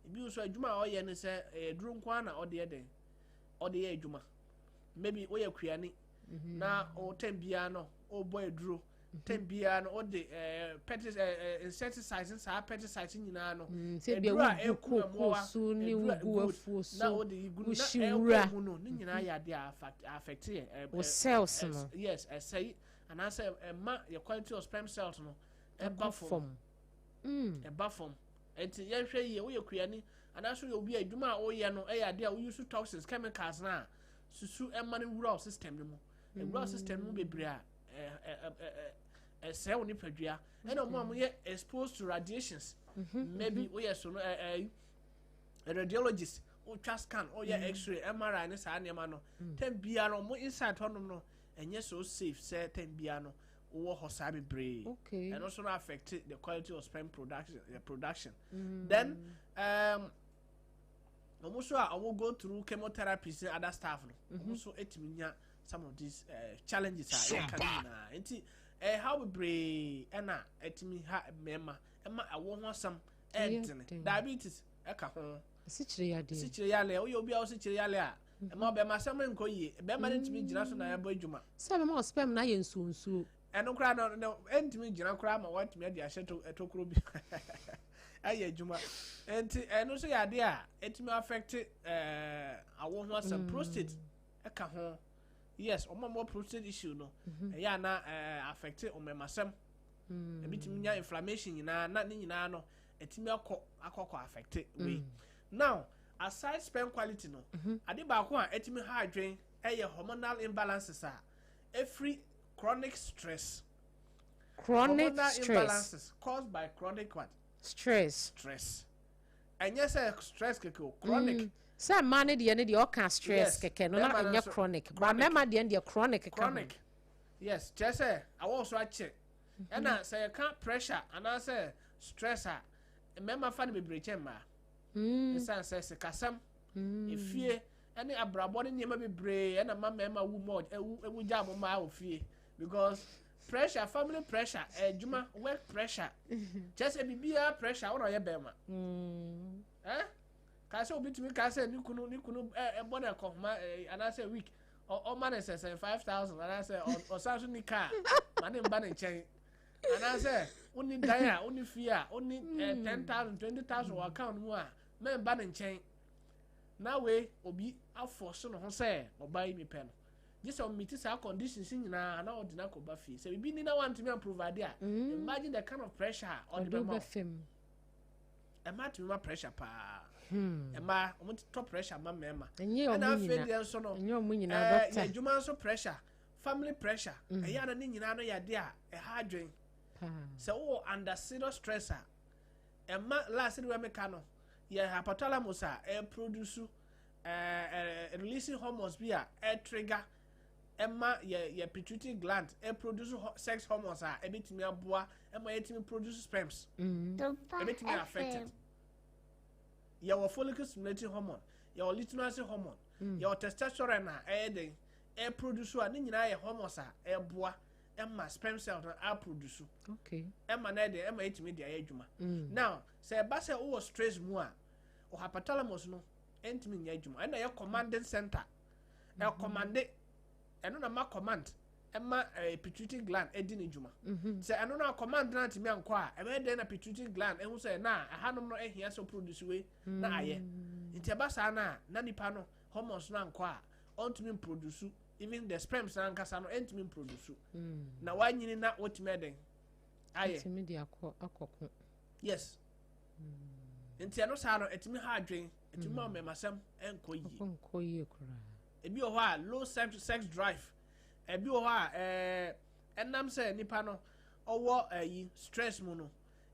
Ebi nso adwuma a ɔyɛ no sɛ ɛyɛ duro nko ara na ɔde yɛ den, ɔde yɛ adwuma. Maybe woyɛ kuani na ɔtɛn biara no ɔbɔ aduro tɛn biara no ɔde pesticide, insecticides ne saa pesticides nyinaa no, sɛ bia aduro a wogu ɛku kookoo mmoawa, so ne aduro a wogu good, afuo na so wode yi gu no na wohyi ɛkɔ wura. mu no ne nyinaa yɛ adeɛ a affect yɛ wo cells no. Yes, ɛsɛe anaasɛ ɛma yɛ quality of sperm cells no ɛba ɛkɔ fam. Fam. Ɛba fam, nti yɛnhwɛ yie. Woyɛ kuani anaasɛ woyɛ obi a adwuma a woyɛ no ɛyɛ adeɛ a woyi so toxins, chemicals no a susu ɛma no wura wo system no mu, ɛwura wo system no mu bebree a ɛ ɛ ɛ ɛ ɛsɛe wo nipadua. Ɛna ɔmo a moyɛ exposed to radiations, maybe woyɛ so no ɛ ɛ radiologist, wotwa scan, woyɛ X-ray, MRI ne saa nneɛma no, tɛm biara no ɔmo inside hɔnom no ɛnyɛ so safe sɛ tɛm biara no wowɔ hɔ saa bebree. Ɛno nso no affect the quality of sperm production, the production. Then ɔmo nso a ɔmo go through chemotherapy ne other stuff no, ɔmo nso etumi nya some of these challenges a yɛka ne nyinaa. Nti ɛhaw bebree ɛna ɛtumi ha mmarima ɛma ɛwɔ ho asɛm ɛyɛ ɛɛdene. Den. Diabetes ɛka ho. Asikyire yadeɛ. Sikyire yale, woyɛ obi a wosikyire yale a, ɛma ɔbɛrima asɛm nkɔ yie, bɛrima no ntumi gyina so na ɛbɔ adwuma. Sɛ bɛma wo sperm no ayɛ nsuonsuo. Ɛno koraa no ɛntumi gyina koraa ma wɔatumi ade ahyɛ to ɛtokuro bi ɛyɛ adwuma. Nti ɛno nso yɛ adeɛ a ɛtumi affect awo ho asɛm. Prostate ɛka ho. Yes, ɔmo a wɔwɔ prostate issue no, ɛyɛ ana affect ɔmɛmasɛm. Ebi tumi nya inflammation nyinaa na ne nyinaa no ɛtumi akɔ akɔkɔ affect wei. Now, aside sperm quality no, ade baako a ɛtumi ha adwen ɛyɛ hormonal imbalances a ɛfiri chronic stress. Chronic Hormonal stress. imbalances caused by chronic what? Stress. Stress. Ɛnyɛ sɛ stress kɛkɛ o, chronic. Sɛ mmaa no deɛ no deɛ ɔka stress Yes, kɛkɛ no na bɛrima no ɛnyɛ nso- chronic ba chronic. mmarima deɛ no deɛ chronic ka ho. Chronic, yes, kyerɛ sɛ awɔ so akyɛ. Ɛna sɛ yɛka pressure anaasɛ stress a, mmarima fa no bebree kyɛn mmaa, ɛsiane sɛ sikasɛm, efie ɛne abrabɔ ne nneɛma bebree ɛna ma mmarima wu mɔ ɛwu ɛwu gya mo mmaa wɔ fie, because pressure, family pressure, ɛdwuma, work pressure, kyerɛ sɛ biribiara pressure wɔn a ɔyɛ bɛrima kaa sɛ obi tumi kaa sɛ ne kunu ɛbɔ ne akɔhoma anaasɛ week ɔma ne sɛsɛn 5,000 anaasɛ ɔsan so ni kaa ma ne mba ne nkyɛn, anaasɛ woni dan a woni fie a woni 10,000, 20,000 wɔ account mu a mɛmba ne nkyɛn. Na wei obi afɔ so ne ho sɛ ɔbaa yi mi pɛ no gye sɛ ɔmiti saa conditions nyinaa na ɔde no akɔba fie sɛ bibi ni na wantumi amprovide a, imagine the kind of pressure a ɔde ɔde bɛma wo. wobɛfam. Ɛmaa tumi ma pressure paa. Ɛmaa wɔn tɔ pressure ma mmarima. Ɛnyɛ ɛna ɔmo afei nyina. deɛ nso no, Ɛnyɛ ɔmo nyinaa, yɛ doctor. adwuma nso pressure, family pressure, ɛyɛ ana ne nyinaa no yɛ adeɛ a ɛha adwen. Paa. Sɛ wowɔ under serious stress a, Ɛma last de wɛmeka no, yɛ hypothalamus a ɛproduce releasing hormones bi a ɛtrigger ɛma yɛ pituitary gland ɛproduce sex hormones a ɛbɛtumi aboa ɛma yɛtumi produce sperms. Ɛbɛtumi affected. Yɛwɔ follicle stimulating hormone, yɛwɔ luteinizing hormone, yɛwɔ testosterone a ɛyɛ den ɛproduce, a ne nyinaa yɛ hormones a ɛboa ɛma sperm cell no aproduce ɛma no ɛde ɛma yɛtumi de ayɛ adwuma. Now sɛ ɛba sɛ wowɔ stress mu a, o hypothalamus no ɛntumi nyɛ adwuma. Ɛna yɛ commanding center, ɛcommande, ɛno na ma command ɛma pituitary gland ɛdi ne dwuma. Sɛ ɛno na command na ntumi ankɔ a, ɛbɛyɛ dɛn na pituitary gland ɛho sɛ na ɛhanom no ɛhia sɛ produce wei na ayɛ? Nti ɛba saa na na nipa no hormones no ankɔ a, ɔntumi produce. Even the sperms na ankasa no ɛntumi produce na wanyini na wɔtumi ɛdɛn ayɛ. Ɛtumi de akɔ akɔko. Yes, nti ɛno saa no ɛtumi ha adwen, ɛtumi ma mmɛmasɛm ɛnkɔ yie. Akɔ nkɔ yie koraa. Ebi wɔ hɔ a low sex drive, ebi wɔ hɔ a ɛnam sɛ nipa no ɔwɔ ɛyi stress mu no,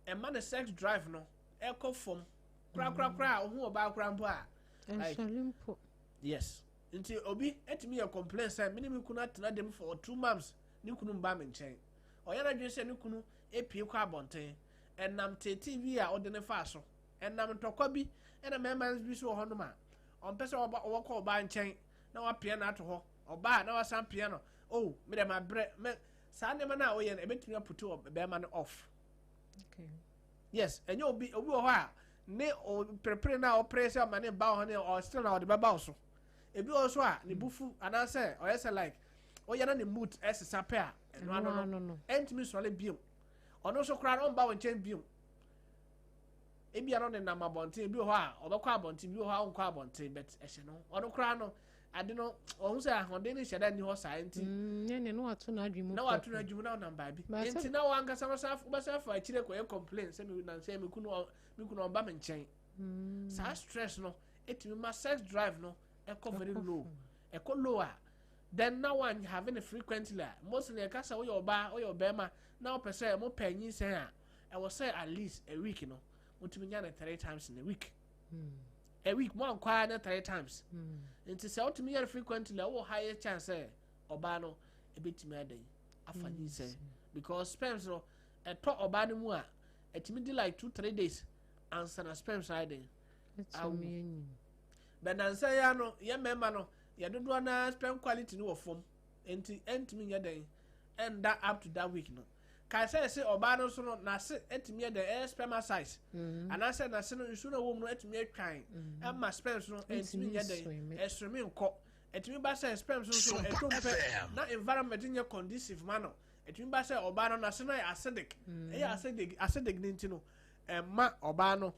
ɛma ne sex drive no ɛkɔ fam korakorakora a ohun ɔbaa kora mpo a. Ɛnsɔre mpo. Yes, nti obi ɛtumi yɛ complain sɛ mene me kunu atena dɛm for 2 months, ne kunu mba me nkyɛn. Ɔyɛ n'adwene sɛ ne kunu epie kɔ abɔnten, ɛnam tete bi a ɔde ne fa so, ɛnam ntɔkwa bi. Ɛna mmarima bi so wɔ hɔnom a ɔmpɛ sɛ ɔba ɔwɔkɔ ɔbaa nkyɛn na wapia no ato hɔ, ɔbaa na wasan pia no. Oh, me dɛ ma brɛ mɛ saa nneɛma no a ɔyɛ no, ɛbɛtumi aput bɛrima no off. Yes, ɛnyɛ obi wɔ hɔ a ne ɔperepere na ɔpere sɛ ɔma ne ba wɔ hɔ ne ɔsere na ɔde bɛba wo so. Ebi wɔ so a ne bufu anaasɛ ɔyɛ sɛ like ɔyɛ na ne mood ɛsesa pɛ a, ɛno ano no ɛntumi sɔre biom. Ɔno nso koraa no ɔmba wɔ nkyɛn biom. Ebi ano nenam abɔnten, ebi wɔ hɔ a ɔbɛkɔ abɔnten, ebi wɔ hɔ a ɔnkɔ abɔnten, but ɛhyɛ no ɔno koraa no ade no ɔho sɛ ahoɔden no hyɛ dɛ nni hɔ saa nti. Ne na wato n'adwene mu. Na wato n'adwene mu na ɔnam baabi nti na wankasa wobɛsa afa akyire kɔyɛ complain sɛ mi nansɛ mi kunu ɔba mi nkyɛn. Saa stress no etumi ma sex drive no ɛkɔ very low. Ɛkɔ low a, then na one having it frequently a, mostly ɛka sɛ woyɛ ɔbaa, woyɛ ɔbɛrima na wopɛ sɛ mo pɛ nyinsɛn a, ɛwɔ sɛ at least a week no wotumi nya no three times in a week. A week mo ankɔ ne three times. Nti sɛ wotumi yɛ no frequently a, wowɔ higher chance sɛ ɔbaa no ebetumi adan afa nyinsɛn, because sperms no ɛtɔ ɔbaa no mu a, ɛtumi di like 2-3 days ansa na sperms ayɛ den awu. Bɛnansa ya no, yɛ mmarima no yɛ dodoɔ naa sperm quality no wɔ fam, nti ɛntumi nyɛ den ɛnda up to that week no. Kae sɛ ɛsɛ ɔbaa no nso no n'ase ɛtumi yɛ den ɛyɛ spermicides anaasɛ n'ase no nsuo no ɛwɔ mu no ɛtumi atwan ɛma sperms no ɛntumi nyɛ den ɛsoro nkɔ. Ɛtumi ba sɛ sperms no nso ɛto mpɛ na environment nyɛ conducive ma no. Ɛtumi ba sɛ ɔbaa no n'ase no yɛ acidic, ɛyɛ acidic ne nti no ɛma ɔbaa no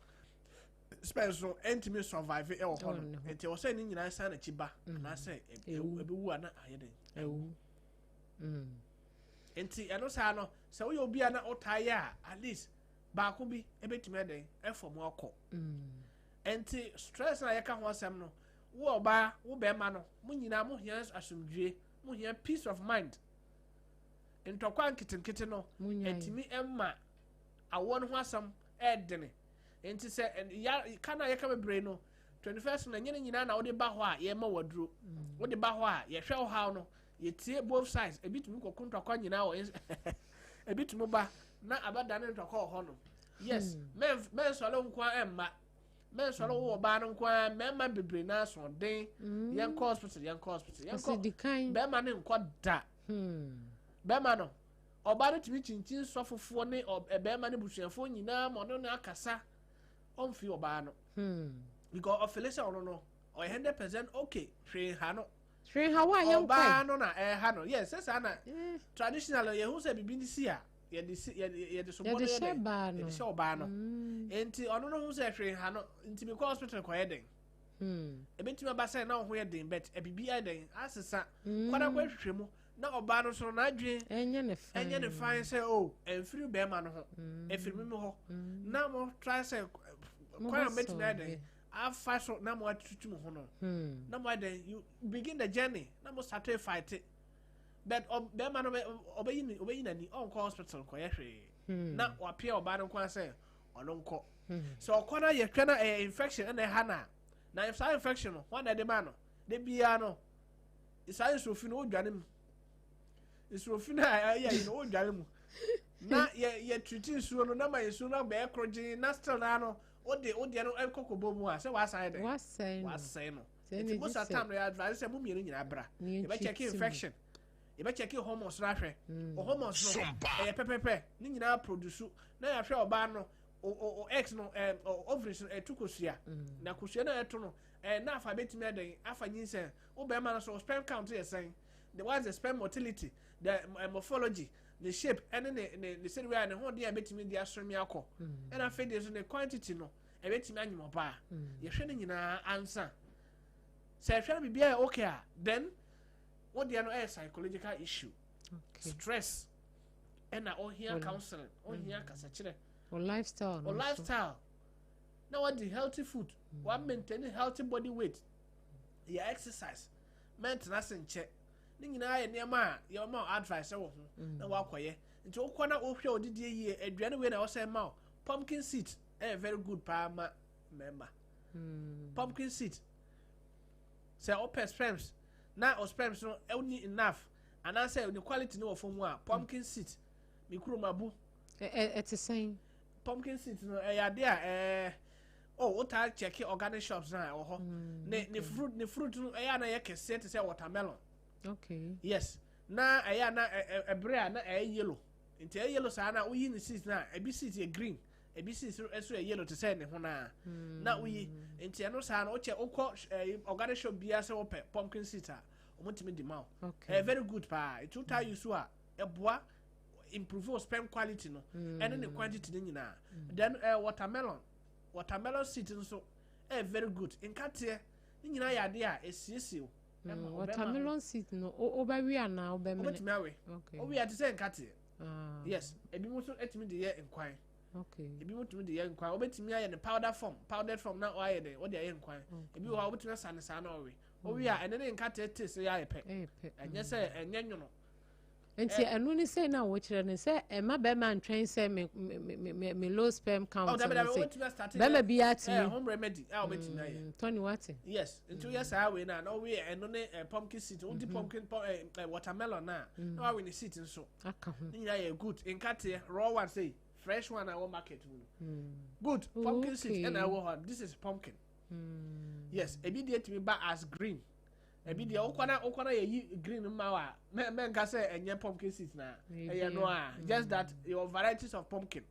sperms no ɛntumi survive ɛwɔ hɔ no. Nti ɛwɔ sɛ ne nyinaa san n'akyi ba anaasɛ ɛbɛwu ana ayɛ den. Ɛwu. Nti ɛno saa no, sɛ woyɛ obi a na ɔtaa yɛ a, at least baako bi ɛbɛtumi ɛdɛn ɛfɔ mu akɔ. Nti stress na yɛka ho asɛm no, wo ɔbaa, wo bɛrima no, mo nyinaa mo hia asomdwie, mo hia peace of mind. Ntɔkwa nketenkete no ɛtumi ɛma awoɔ no ho asɛm ɛɛdene. Nti sɛ ya ka na yɛka bebree no, 21st na nyɛ ne nyinaa na wode ba hɔ a yɛma waduro. Wode ba hɔ a, yɛhwɛ wo haw no, yɛtie both sides. Ebi tumi kɔko ntɔkwa nyinaa wɔ ebi tumi ba na abɛda ne ntɔkwa wɔ hɔ no. Yes, mɛnsɔre nko a ɛmma mɛnsɔre wo ɔbaa no nko a. Mɛɛma bebree na asoɔden, yɛnkɔ hospital, yɛnkɔ hospital, yɛnkɔ. Bɛɛma ne nkɔ da. Bɛɛma no, ɔbaa no tumi kyinkyin sɔfofoɔ ne bɛɛma ne busuafoɔ nyinaa ma ɔno ne akasa, ɔmfi ɔbaa no because ɔfeel sɛ ɔno no ɔyɛ 100% okay, hwee ha no. Hwee ha wa yɛn. Ɔbaa no na ɛha no. Yes, sɛ saa na traditional yɛhu sɛ bibi ni si a, yɛde si yɛde so bɔ no, yɛ dɛ yɛde hyɛ ɔbaa no. Nti ɔno no ho sɛ hwee ha no, nti mi kɔ hospital kɔyɛ den. Ebetumi aba sɛ na ɔho yɛ den, but ebibi ayɛ den asesa kwana kɔ ehwehwɛ mu na ɔbaa no so n'adwene ɛnyɛ ne fine. Ɛnyɛ ne fine sɛ o ɛnfiri bɛrima no ho, ɛfiri mi hɔ na mo try sɛ kwan a mɛtumi ayɛ den afa so na mo atutu mo ho no na mo ayɛ den. You begin the journey na mo start to fight, but bɛrima no ɔbɛyi ne ɔbɛyi n'ani, ɔnkɔ hospital nkɔyɛ hwee na wapia ɔbaa no nko sɛ ɔno nkɔ. Sɛ ɔkɔ na yɛhwɛ na ɛyɛ infection ɛna ɛha na na saa infection no wɔn na ɛde ma no de biara no, saa nsuofi no wodwane mu, nsuofi no a ɛyɛ yi no wodwane mu na yɛ treat nsuo no na ma nsuo no abɛyɛ korogyen na still na no wode wodeɛ no ɛkɔ kɔbɔ mu a sɛ wasan dɛ wasɛe no. Wasɛe no. Sɛ nti ɛna most gye of sɛ the time no yɛ advise sɛ mo mmienu nyinaa bra, ne yɛbɛkyɛke yɛntreat mu. infection, yɛbɛkyɛke hormones no ahwɛ o hormones no ɛyɛ pɛpɛpɛ ne nyinaa produce na yɛahwɛ ɔbaa no o eggs no, o ovaries no ɛtu kosua na kosua no a ɛto no na afa bɛtumi adɛn afa nyinsɛn. Wo bɛrima no so o sperm count yɛ sɛn, the what is the sperm motility, the morphology, ne shape ɛne ne sɛde a ne ho den a ɛbɛtumi de asɔmi akɔ, ɛna afei deɛ so ne quantity no ɛbɛtumi anyim ɔbaa. Yɛhwɛ no nyinaa ansa sɛ ɛhwɛ no biribiara yɛ okay a, then wo deɛ no ɛyɛ psychological issue, stress, ɛna ɔhia counseling, ɔhia kasakyerɛ. O lifestyle no o nso. Lifestyle na wadi healthy food, wa maintain healthy body weight, yɛ exercise, mɛntena se nkyɛ. Ne nyinaa yɛ nneɛma a yɛma wo advice wɔ ho na wakɔyɛ. Nti wokɔ na wohwɛ odidie yie, aduane wei na wɔsɛ ma wo. Pumpkin seed ɛyɛ very good paa ma mmarima. Pumpkin seed, sɛ wopɛ sperms na o sperms no ɛwoni enough anaasɛ ne quality no wɔ fam a, pumpkin seed me kurom abu. Ɛte sɛn? Pumpkin seed no ɛyɛ ade a oh, wotaa check organic shops na ɛwɔ hɔ. Ne fruit no ɛyɛ a na ɛyɛ kɛseɛ te sɛ watermelon. Yes, na ɛyɛ a na ɛbrɛ a na ɛyɛ yellow. Nti ɛyɛ yellow saa na woyi ne seed na ebi seed yɛ green, ebi seed nso yɛ yellow te sɛ ne ho na woyi. Nti ɛno saa no wokyɛ wokɔ organic shop biara sɛ wopɛ pumpkin seed a, wɔn tumi di ma wo. Ɛyɛ very good paa. Etu taa yi so a, ɛboa improve wo sperm quality no ɛne ne quantity no nyinaa. Then watermelon seed nso ɛyɛ very good. Nkateɛ ne nyinaa yɛ adeɛ a esiesie wo ɛma ɔbɛrima ho. Watermelon seed no wobɛwe anaa wobɛmene? Wobɛtumi awe. Wowe a, te sɛ nkateɛ. Yes, ebi mo nso etumi de yɛ nkwan. Ebi mo tumi de yɛ nkwan. Wobɛtumi ayɛ ne powder form, powdered form na wayɛ de wɔde ayɛ nkwan. Ebi wɔ hɔ a wobɛtumi asa ne saa na ɔwe. Owe a, ɛne ne nkateɛ taste yɛ ayɛ pɛ. Ɛyɛ pɛ. Ɛnyɛ sɛ ɛnyɛ nwono. Nti ɛno ne sɛ na wɔkyerɛ no sɛ ɛma bɛrima ntwɛn sɛ me low sperm count Oh, dabi, no dabi, sɛ wobɛtumi astart. Bɛrima biara tumi. Home remedy a wobɛtumi ayɛ. Tɔni wate. Yes, nti woyɛ saa wei na woyɛ ɛno ne pumpkin seed, wodi pumpkin watermelon na wawe ne seed nso. Aka ho. Ne nyinaa yɛ good. Nkateɛ raw one say fresh one a ɛwɔ market mu no good. Pumpkin seed ɛna ɛwɔ hɔ. This is pumpkin. Yes, ebi deɛ tumi ba as green, ebi deɛ wokɔ na yɛyi green ma wa mɛ nka sɛ ɛnyɛ pumpkin seed na ɛyɛ no a, just that your varieties of pumpkin.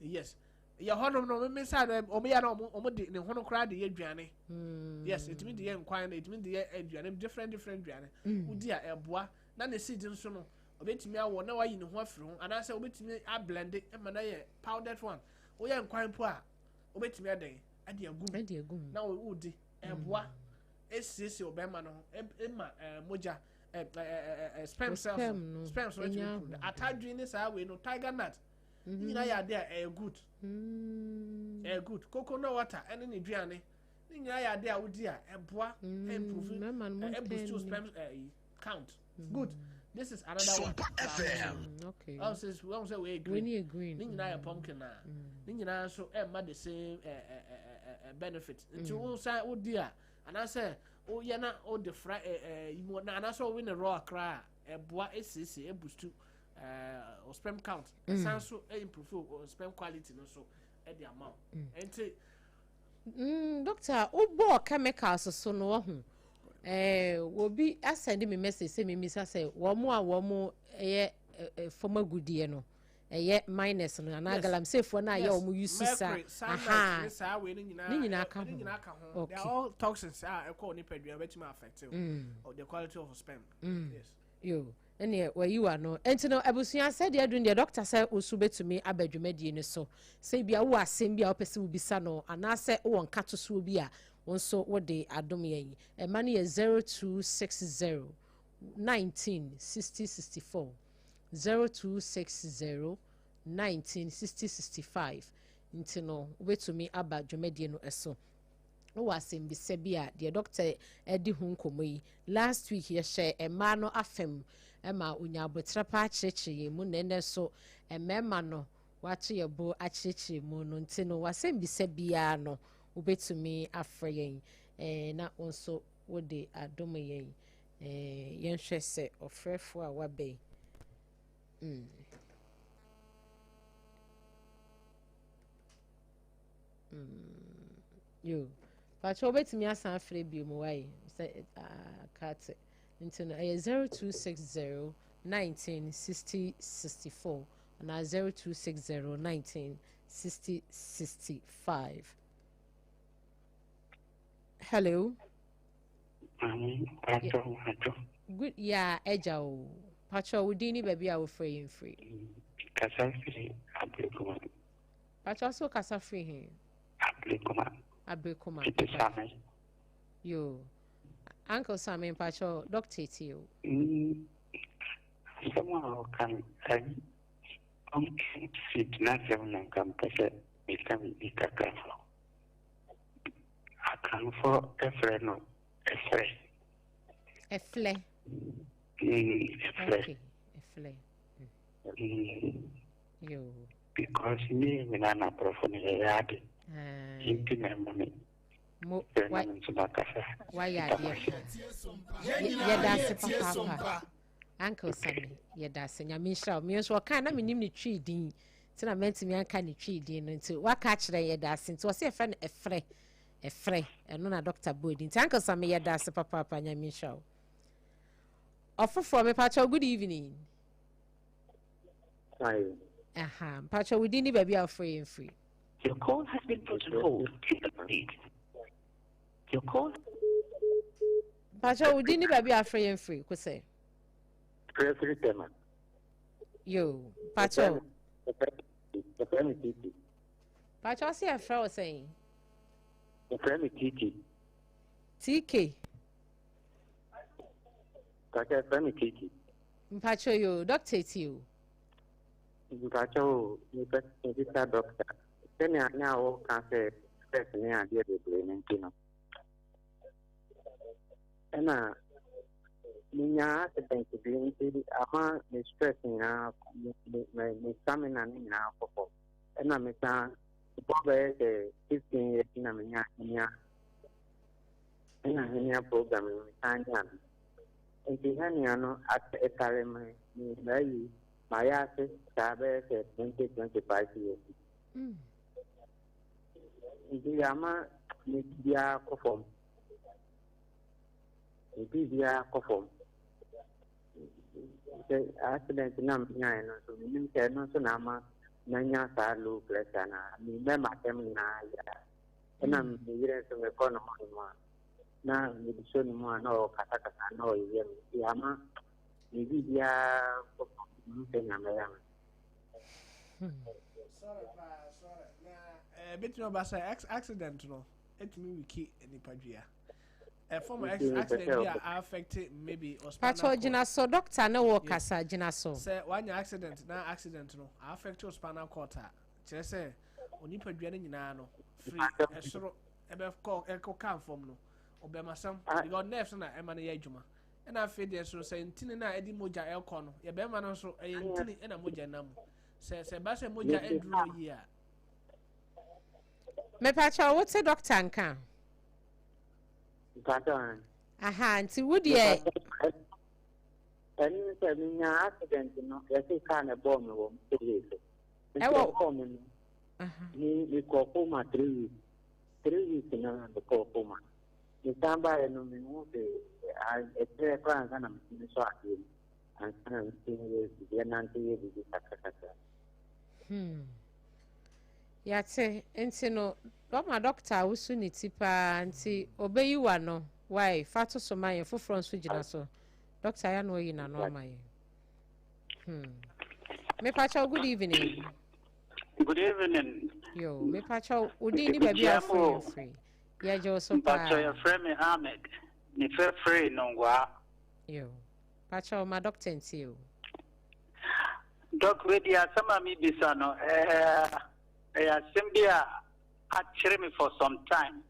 Yes, yɛ hɔnom no mímí sa no ɔmo yɛ no ɔmo de ne ho no koraa de yɛ aduane. Yes, etumi de yɛ nkwan na etumi de yɛ aduane, different different aduane. Wodi a, ɛboa. Na ne seed nso no obetumi awɔ na wayi ne ho afiri ho anaasɛ obetumi ablend ɛma na yɛ powdered one. Woyɛ nkwan po a, obetumi adan ɛde agu mu. Ɛde agu mu. Na wodi, ɛboa esiesie ɔbɛrima no ho ɛma mogya ɛ ɛ ɛ ɛ sperm O cells sperm no, sperm so ɛnya ɛtumi prove ahoɔden. Atadwe ne saa wei no, tiger nut ne nyinaa yɛ ade a ɛyɛ good. Ɛyɛ good. Coconut water ɛne ne duane ne nyinaa yɛ ade a wodi a, ɛboa improve Mmarima no mo ɛboost ntɛn sperm count. Good, this is another one. Sompa FM. Ɔn sɛ wei Wei green. ne yɛ green. Ne nyinaa yɛ pumpkin na ne nyinaa nso ɛmma the same ɛ ɛ ɛ ɛ benefit. Nti wo sa wodi a anaasɛ woyɛ na wode fra ɛ ɛ yi mu na anaasɛ wowe ne raw akra a, ɛboa esiesie, ɛboost o sperm count, ɛsan so ɛimprove o sperm quality no so ɛde ama wo. Nti Doctor, wobɔɔ chemicals so no, wɔho obi asend me message sɛ memisa sɛ wɔn a wɔn yɛ fam agudeɛ no, ɛyɛ miners no anaa galamseyfoɔ no a yɛ wɔn use saa mercury, cyanide ne saa wei no nyinaa Ne nyinaa ka ne ho. nyinaa ka ho. They are all toxins a ɛkɔ nipadua bɛtumi affect o the quality of sperm. Yes. Yo, ɛneɛ wayi wa no. Nti no abusua, sɛdeɛ aduru deɛ doctor sɛ wosu bɛtumi aba dwumadie no so sɛ bia wowɔ asɛm bi a wopɛ sɛ wobisa no anaasɛ wowɔ nkatosoɔ bi a, wo nso wode adom yɛn. Ɛma no yɛ 0260 19 60 64, 0260 19 60 65. Nti no wobɛtumi aba dwumadie no so, wowɔ asɛmbisa bi a deɛ doctor adi ho nkɔmmɔ yi. Last week yɛhyɛ mmaa no afam ma onya abotire paa kyerɛkyerɛ yɛn mu, na ɛnɛ nso mmarima no. Wato yɛ bo akyerɛkyerɛ mu no nti no, wasɛmbisa biara no, wobɛtumi afrɛ yɛn na wo nso wode adom yɛn. Yɛnhwɛ sɛ ɔfrɛfoɔ a wabɛn. Yo. Pakyɛ wobɛtumi asan afrɛ bio mu wae sɛ kate. Nti no ɛyɛ 0260 19 60 64 anaa 0260 19 60 65. Hello. Maame, patro, patro. Good, yeah, ɛgya o. Patro, wo din ne baabi a wofrɛ yɛn firi? Kasa firi Ablekuma. Patro, so kasa firi he? Ablekuma. Ablekuma. Tete Same. Yo. Uncle Same, patro, doctor ti o. Asɛm a ɔka no, ayi, pumpkin seed n'asɛm na nka mpɛ sɛ meka biribi kakra fa. Akanfoɔ frɛ no ɛfrɛ. Ɛflɛ. Ɛflɛ. Okay, ɛflɛ. Yo. Because ne nyinaa na aborɔfo no yɛyɛ ade. Nti na ɛma me. Mo wa wayɛ adeɛ pa. Yɛda ase papaapa. Uncle Sami, yɛda ase. Nyame nhyira wo. Me nso ɔka na menim ne twi din. Nti na mantumi anka ne twi din no nti waka akyerɛ yɛda ase. Nti ɔsɛ yɛfrɛ no ɛfrɛ. Ɛfrɛ. Ɛno na doctor bɔɔ din. Nti Uncle Sami, yɛda ase papaapa. Nyame nhyira wo. Ɔfoforɔ, mepakyɛw, good evening. Hi. Aha, mpakyɛw, wo din ne baabi a wofrɛ yɛn firi? Your call has been put on hold. Please. Your call. Mpakyɛw, wo din ne baabi a wofrɛ yɛn firi kosɛ? Frɛ Tema. Yo, mpakyɛw. Yɛfrɛ me Titi. Mpakyɛw, sɛ yɛfrɛ wo sɛn? Yɛfrɛ me Titi. TK. Mpakyɛw, yɛfrɛ me Titi. Mpakyɛw yo, doctor ti o. Mpakyɛw o, mepɛ sɛ mebisa doctor. Sɛnea ne a wɔka sɛ stress ne adeɛ bebree no nti no. Ɛna menya accident bi nti ama me stress nyinaa, me stamina no nyinaa kɔ fam. Ɛna mesan bɔ bɛyɛ sɛ 15 years na menya hernia. Ɛna hernia program no mesan nya no. Nti hernia no ɛtare me maayi mayɛ ase saa bɛyɛ sɛ 20 25 years. Nti ama me biara kɔ fam. Me biara kɔ fam. Sɛ accident na menyaeɛ no nso, menim sɛ ɛno nso na ama manya saa low pressure na me mɛma atɛm nyinaa yɛ. Ɛna me yere nso mekɔ no hɔ nom a, na mede so ne mu a na ɔkasakasa na ɔyeyɛ me. Nti ama me biribiara kɔ fam, mehu sɛ nea mɛyɛ me. Sorry paa, sorry. Na ebetumi aba sɛ accident no etumi weak nipadua. Ɛfɔm accident bi a affect maybe or spinal Pakyɛw cord. Gyina so, doctor ne wɔ kasa, gyina so. Sɛ wanya accident na accident no affect your spinal cord a, kyerɛ sɛ onipadua no nyinaa no firi ɛsoro ɛbɛkɔ ɛkɔ fam no ɔbɛmasɛm because nerves na ɛma no yɛ adwuma. Ɛna afei deɛ so sɛ ntini no a ɛde mogya ɛkɔ no yɛ bɛrima no nso ɛyɛ ntini ɛna mogya nam mu sɛ ɛba sɛ mogya ɛduru hɔ yie a. Mepakyɛw, wote doctor nka? Mpakyɛw. Aha, nti wo deɛ. Ɛno sɛ menya accident no, yɛse car na ɛbɔɔ me wɔ motorway so. Nti ɛbɔɔ me no, me mekɔɔ coma 3 weeks. 3 weeks no mekɔɔ coma. Mesan baeɛ no, mehu sɛ ɛkyerɛ koraa ansa na metumi sɔ adeɛ mu. Ansa na metumi yɛ biribi, ɛnante yɛ biribi kakrakakra. Yɛate, nti no ɔma doctor a wosu ne ti paa nti ɔbɛyi wa no wae fa to so ma yɛn. Foforɔ nso gyina so, doctor ya na ɔyi n'ano ama yɛn. Mepakyɛw, good evening. Good evening. Yo, mepakyɛw, wo din ne baabi a wofrɛ yɛn firi? Yɛgye wo so paa. Mpakyɛw, yɛfrɛ me Ahmed. Mefrɛ firi Nongwaa. Yo, pakyɛw, ma doctor ntie o. Doc, wei deɛ asɛm a mebisa no, ɛyɛ asɛm bi a akyere me for some time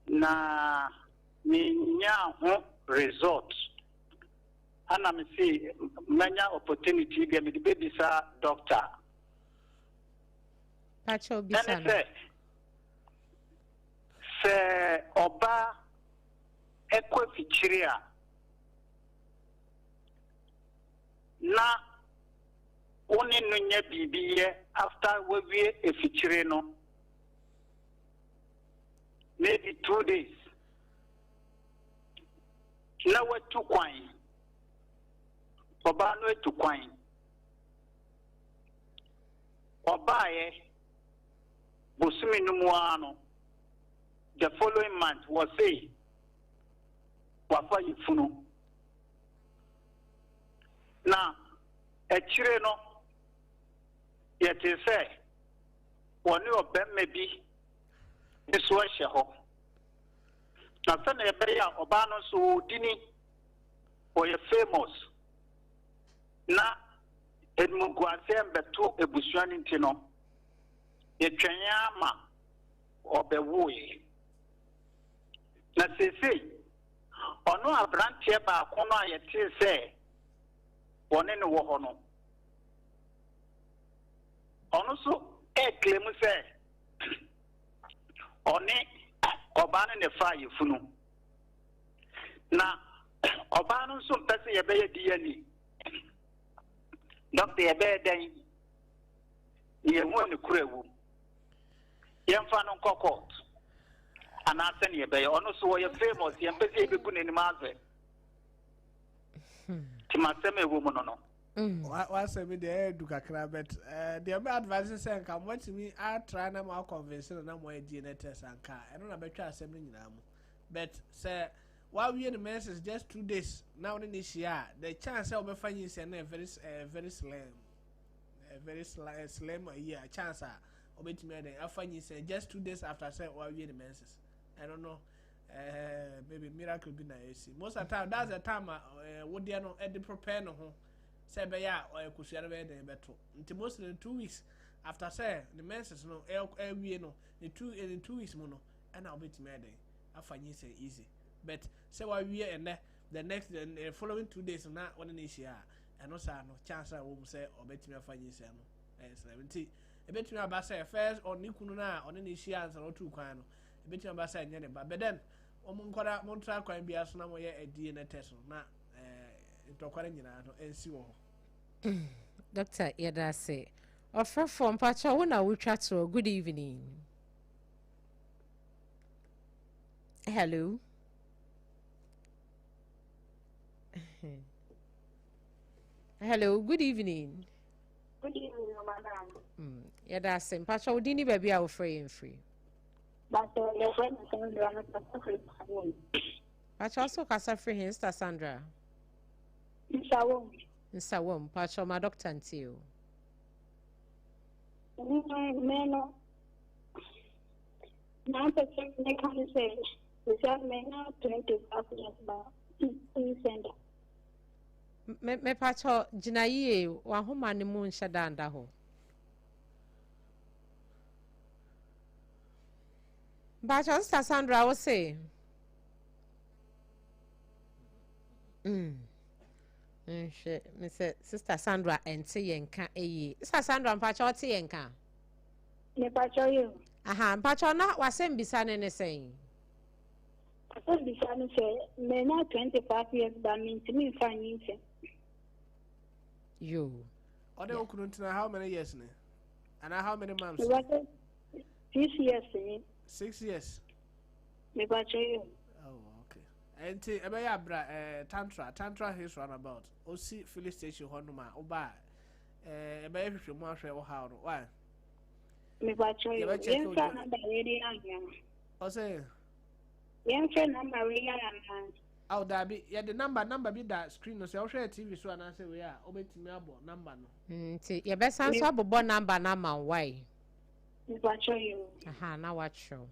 na menya ho result ana mese manya opportunity deɛ mede bɛbisa doctor. Pakyɛw bisa Ɛne no. sɛ, sɛ ɔbaa ɛkɔ afikyire a, na wo ne no nya biribi yɛ after wawie afikyire no, maybe 2 days, na watu kwan, ɔbaa no atu kwan, ɔbaeɛ bosome no mu ara no, the following month wɔse wafa yafunu, na akyire no yɛte sɛ wɔne ɔbɛrima bi nso ahyɛ hɔ, na sɛnea ɛbɛyɛ a ɔbaa no nso ɔdi ni, ɔyɛ famous, na animguaseɛ mbɛto abusua no nti no, yɛtwɛn ama ɔbɛwoeɛ. Na seesei ɔno aberanteɛ baako no a yɛtee sɛ wɔne no wɔ hɔ no, ɔno nso ɛreclaim sɛ ɔne ɔbaa no na ɛfaa yafunu, na ɔbaa no nso mpɛ sɛ yɛbɛyɛ DNA. Doctor, yɛbɛyɛ dɛn na yɛhu ne kura wom? Yɛmfa no nkɔ court anaasɛ ne yɛbɛyɛ? Ɔno so wɔyɛ famous, yɛmpɛ sɛ yɛbɛgu n'anim ase, nti masɛm a ɛwɔ mu no. Wasɛm deɛ ɛyɛ du kakra, but deɛ bɛ advice sɛ nka moatumi atra na mo aconvince no na moayɛ DNA test anka ɛno na bɛtwa asɛm no nyinaa mu. But sɛ wawie ne menses just 2 days na wone ne hyia a, the chance sɛ wobɛfa nyinsɛn no yɛ very slim, very slim ayi a chance a wobɛtumi ayɛ dɛn afa nyinsɛn just 2 days after sɛ wawie ne menses. Ɛno no maybe miracle bi na ɛsi. Most of the time, that's the time a wodeɛ no ɛde prepare ne ho sɛ ɛbɛyɛ a ɔyɛ kosua no bɛyɛ dɛn bɛto. Nti mostly 2 weeks after sɛ ne menses no ɛwie no, ne 2 weeks mu no ɛna wobɛtumi ayɛ dɛn afa nyinsɛn easy. But sɛ wawie ɛnɛ, the following 2 days na wɔne ne hyia a, ɛno saa no chance a wɔn mu sɛ ɔbɛtumi afa nyinsɛn no ɛyɛ slim. Nti ebɛtumi aba sɛ first ɔne kunu no a ɔne ne hyia ansa na ɔtu kwan no, ebɛtumi aba sɛ ɛnyɛ ne ba. But then wɔn nkɔda mo ntra kwan biara so na mo yɛ DNA test no na ntɔkwa no nyinaa no ɛnsi wɔ hɔ. Doctor, yɛda ase. Ɔfrɛfoɔ, mpakyɛ wo na wotwa toɔ. Good evening. Hello, hello, good evening. Good evening, madam. Yɛda ase. Mpakyɛ wo din ne baabi a wofrɛ yɛn firi? But yɛfrɛ me Sandra, mekasa firi Nsawam. Mpakyɛ wo so kasa firi he, Sister Sandra? Nsawam. Nsawam. Mpakyɛ ma doctor ntie o. Me no, na mpɛ sɛ meka ne sɛ, sɛ menya 25 years ba nsɛnda. Mepakyɛ gyina yie, wahoma no mu nhyɛ da nda hɔ. Mpakyɛ, Sister Sandra, wo se nhwɛ me sɛ Sister Sandra ɛnte yɛn ka yie. Sister Sandra, mpakyɛ ɔte yɛn ka? Mepakyɛ yɛ o. Aha, mpakyɛ na wasɛm bisa ne sɛn? Asɛm bisa ne sɛ, menya 25 years ba mentumi mfa nyinsɛn. Yo. Ɔde wo kunu ntena how many years ne anaa how many months? Mepakyɛ 6 years ni. 6 years. Mepakyɛ yɛ o. Oh, okay. Nti ɛbɛyɛ abra Tantra Hills roundabout, osi filling station hɔ nom a, woba a ɛbɛyɛ hwehwɛ mu ahwɛ wo haw no why. Mepakyɛ yɛ o. Yɛbɛcheck wo Yɛmfa dwa. number wei de anaa? Ɔsɛ Yɛmfrɛ number wei yɛ anaa? Aw, daabi, yɛde number bi da screen no, sɛ wohwɛ TV so anaasɛ wei a, wobɛtumi abɔ number no. Nti yɛbɛsan so abobɔ number no ama wo wae. Mepakyɛ yɛ o. Aha, na wakyerɛw.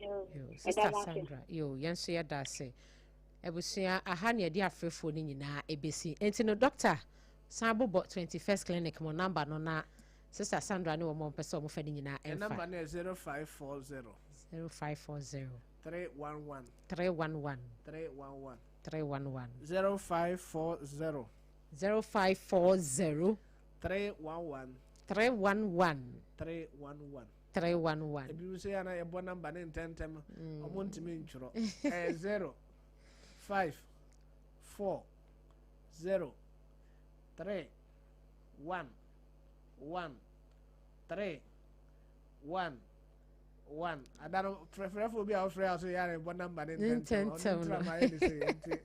Yo. Yo, Ɛda Sister mo ase. Sandra, yo, yɛn nso yɛda ase. Abusua, aha ne yɛde afrɛfoɔ no nyinaa ɛbɛsi. Nti no, doctor, san bobɔ 21st Clinic mo number no na Sister Sandra ne wɔn a wɔmpɛ sɛ wɔfa no nyinaa Ɛ number ɛmfa. no yɛ 0540 0540 311 311 311 311 0540 0540 311. 311. 311. 311. Ebi nso yɛ na yɛbɔ namba ne ntɛntɛm, ɔmo ntumi ntwerɛ. Ɛyɛ 0 5 4 0 3 1 1 3 1 1. Ada no frɛfrɛfoɔ bi a wɔfrɛ a so yɛ a yɛbɔ namba ne ntɛntɛm, ɔno ntura ma yɛ ne sɛ nti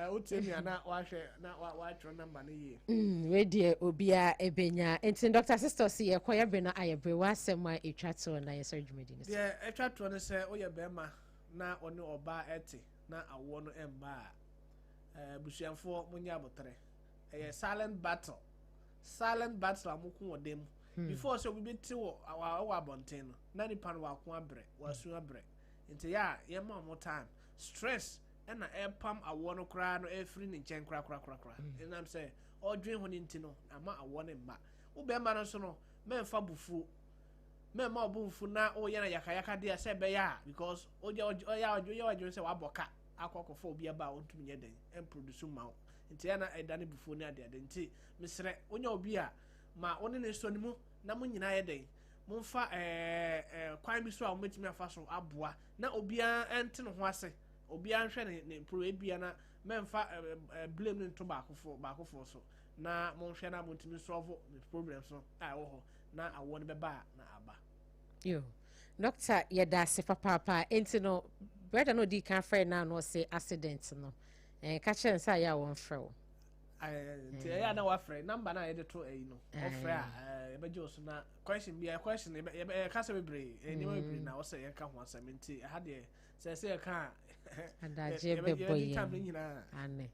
wotie mi a na wahwɛ na watwerɛ namba no yie. Wei deɛ obiara ɛbɛnya. Nti Dr. Sister si yɛkɔ yɛbere no ayɛ bere w'asɛm a ɛtwa toɔ na yɛsɔre dwumadi no so. Deɛ ɛtwa toɔ no sɛ woyɛ bɛrima na ɔne ɔbaa ɛte na awoɔ no ɛmba a, abusuafoɔ monyɛ abotrɛ. Ɛyɛ silent battle, silent battle a moko wɔ dan mu before sɛ obi bɛte wɔ wɔ abɔnten no na nipa no wako abrɛ, wasu abrɛ. Nti yɛ a yɛma ɔmo time. Stress ɛna ɛpam awoɔ no koraa no ɛfiri ne nkyɛn korakorakorakora, ɛnam sɛ ɔdwen ho no nti no ama awoɔ no mma. Wo bɛrima no nso no, mɛmfa bufuo, mɛmma ɔbo mfu na woyɛ no yakayaka deɛ sɛ ɛbɛyɛ a, because ɔyɛ ɔyɛ wadwene sɛ wabɔ ka akɔ akɔfa obi aba a ɔntumi nyɛ den ɛmproduce ma wo, nti ɛna ɛda ne bufuo ne adeade. Nti mesrɛ, wonya obi a ma wo ne ne sɔ ne mu na mo nyinaa yɛ den, momfa ɛɛ ɛɛ kwan bi so a wɔbɛtumi afa so aboa na obiara ɛnte ne ho ase, obiara nhwɛ ne pro ebia na mɛmfa ɛɛ ɛɛ blame ne nto baakofoɔ so, na monhwɛ na montumi solve the problems no a ɛwɔ hɔ na awoɔ no bɛba a na aba. Yo, Doctor, yɛda ase papaapa. Enti no brother no odi kan frɛ na no ɔse accident no, ka kyerɛ nsa yɛ a wɔmfrɛ wo. Nti ɛyɛ a na wafrɛ number na yɛde to ɛyi no, ɔfrɛ a yɛbɛgye wo so na question bi question yɛka sɛ bebree, nneɛma bebree na ɔsɛ yɛnka ho asɛm. Nti ɛha deɛ sɛ yɛka a adagye bɛbɔ yɛbɛdi time no yɛn nyinaa. Ane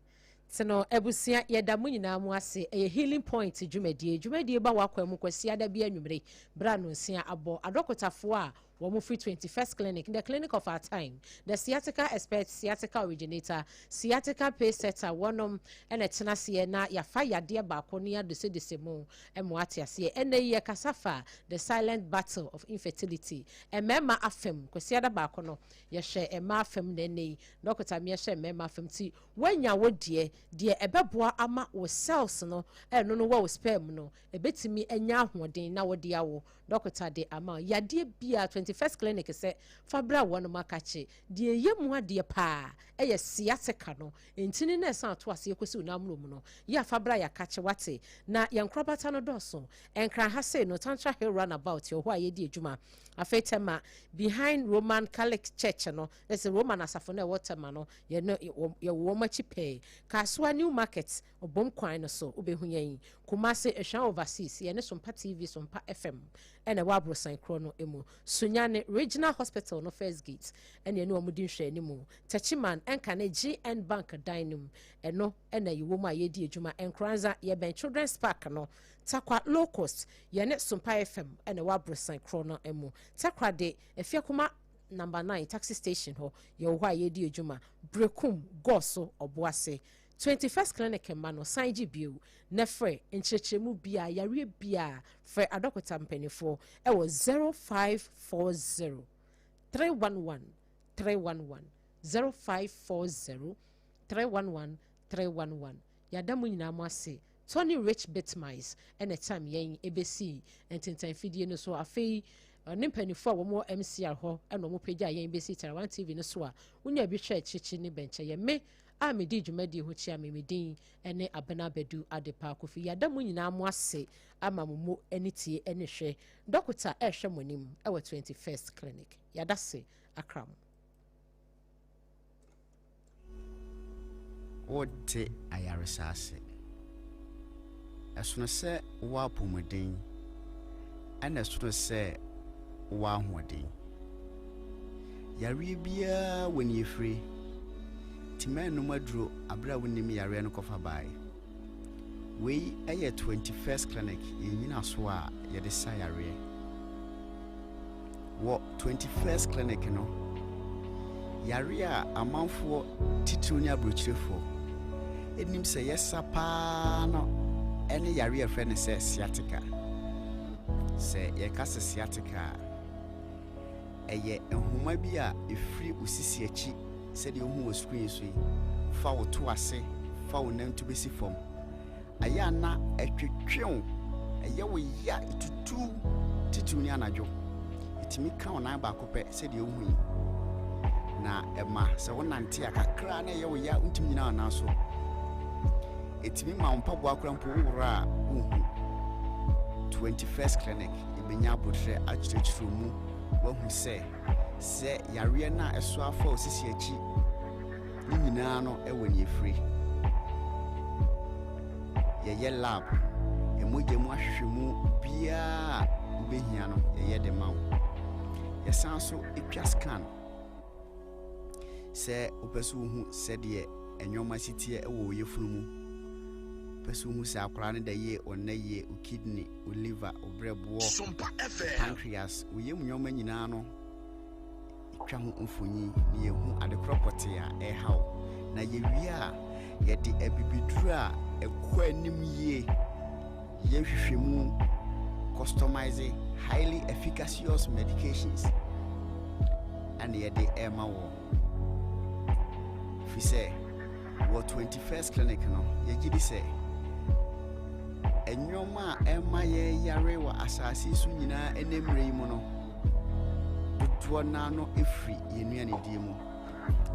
nti no abusua, yɛda mo nyinaa mu ase. Ɛyɛ Healing Point dwumadie. Dwumadie ba wakwan mu Kwasiada bi anwummere berɛ a 6:30 abɔ. Adɔkotafoɔ a wɔn firi 21st Clinic, the clinic of our time, the sciatica expert, sciatica originator, sciatica pace setter, wɔnom ɛna ɛtena aseɛ na yɛafa yadeɛ baako ne adesedese mu ɛmo ate aseɛ. Ɛnɛ yi yɛkasa fa the silent battle of infertility, mmarima afam. Kwasiada baako no yɛhwɛ mmaa afam, na ɛnɛ yi dɔkota mi yɛhwɛ mmarima afam. Ti woanya wo deɛ deɛ ɛbɛboa ama wo cells no, ɛno no wɔ wo sperm no ɛbɛtumi anya ahoɔden na wɔde awo. Dɔkota de ama wo. Yadeɛ bia 21st Clinic sɛ fa bra, wɔnom akakye deɛ ɛyɛ mu adeɛ paa ɛyɛ sciatica no, ntini na ɛsan ato aseɛ kɔsi wo namuro mu no yɛ afa bra, yɛakakye wate. Na yɛn nkorabata no dɔɔso. Nkran ha sei no, Tantra Hill roundabout yɛ hɔ a yɛdi adwuma. Afei Tɛma, behind Roman Catholic Church no, ɛsɛ Roman asafo no a ɛwɔ Tɛma no, yɛno yɛwɔ wɔn akyi pɛɛ. Kasoa New Market ɔbɔm kwan no so wobɛhu yɛn. Kumase, Ehwan Overseas, yɛne Sompa TV, Sompa FM ɛna ɛwɔ aborosan korɔ no mu. Sunyane, Regional Hospital no first gate ɛne ɛne wɔn di nhwɛ anim. Tɛchiman, ɛnka ne GN Bank dan no mu, ɛno ɛna yɛwɔ mu a yɛdi adwuma. Nkoranza, yɛbɛn Children's Park no. Takwa Low Cost, yɛne Sompa FM ɛna ɛwɔ aborosan korɔ no mu. Takoradi, Efiakuma number 9 taxi station hɔ yɛwɔ hɔ a yɛdi adwuma. Brekum Gɔɔso Ɔboase, 21st Clinic mma no san gye bio na frɛ nkyerɛkyerɛmu bia, yareɛ bia, frɛ adɔkota mpanimfoɔ ɛwɔ 0540 311 311, 0540 311 311. Yɛada mu nyinaa mo ase. Tony Rich Bitmice ɛna tam yɛn ebesi ntentan fidie no so. Afei ɔne mpanimfoɔ a wɔn wɔ MCR hɔ ɛna wɔn pagya yɛn besi Taiwan TV no so a wonya bi hwɛ akyirikyiri ne bɛnkyɛ. Yɛ me a medi dwumadie ho kyia me, me din ne Abena Badu Adepa Kofi. Yɛada mu nyinaa mo ase ama mo mu ani tie ne hwɛ. Dɔkota ɛrehwɛ mo anim ɛwɔ 21st Clinic. Yɛada se akra mo. Wote ayaresa ase. Ɛsono sɛ wowɔ apɔmuden ɛna ɛsono sɛ wowɔ ahoɔden. Yareɛ biara wɔ ne efire nti mɛnnom aduro abere a wonim yareɛ no kɔfa baeɛ. Wei ɛyɛ 21st Clinic, yɛn nyinaso a yɛde sa yareɛ wɔ 21st Clinic no. Yareɛ a amanfoɔ titiriw ne aburokyirefoɔ ɛnim sɛ yɛsa paa no ɛne yareɛ a yɛfrɛ no sɛ sciatica. Sɛ yɛka sɛ sciatica a, ɛyɛ nhoma bi a ɛfiri wo sisi akyi sɛdeɛ wohu wɔ screen so yi, fa wo to ase, fa wo nantu bɛsi fam, ɛyɛ a na ɛtwetwe wo. Ɛyɛ wo ya etutu titiriw ne anadwo. Etumi ka wo nan baako pɛ sɛdeɛ wohu yi. Na ɛma sɛ wonante a kakra na ɛyɛ wo ya wontumi nyina wo nan so. Etumi ma wo mpaboa koraa mpo woworɔ a wonhu. 21st Clinic ebenya abotrɛ akyerɛkyerɛ mu wahu sɛ sɛ yareɛ no a ɛso afa wo sisi akyi ne nyinaa no wɔ nea ɛfiri. Yɛyɛ lab, mogya mu ahwehwɛmu biara a wobɛhia no yɛyɛ de ma wo. Yɛsan so twa scan sɛ wopɛ sɛ wohu sɛdeɛ nneɛma si teɛ wɔ wo yafunu mu. Wopɛ sɛ wohu sɛ akwadaa no da yie, ɔnna yie, wo kidney, wo liver, wo berɛboɔ, wo pancreas, wo yam nneɛma nyinaa no twa ho mfonyin na yɛhu ade korɔ pɔtee a ɛreha wo. Na yɛwie a, yɛde abibiduro a ɛkɔ anim yie yɛ nhwehwɛmu, customize highly efficacious medications ɛna yɛde ɛrema wɔ. Firi sɛ wɔ 21st Clinic no, yɛgye di sɛ nneɛma a ɛma yɛyare wɔ asase so nyinaa ɛnɛ mmerɛ yi mu no, dodoɔ no ara no firi yɛn nnuanedie mu.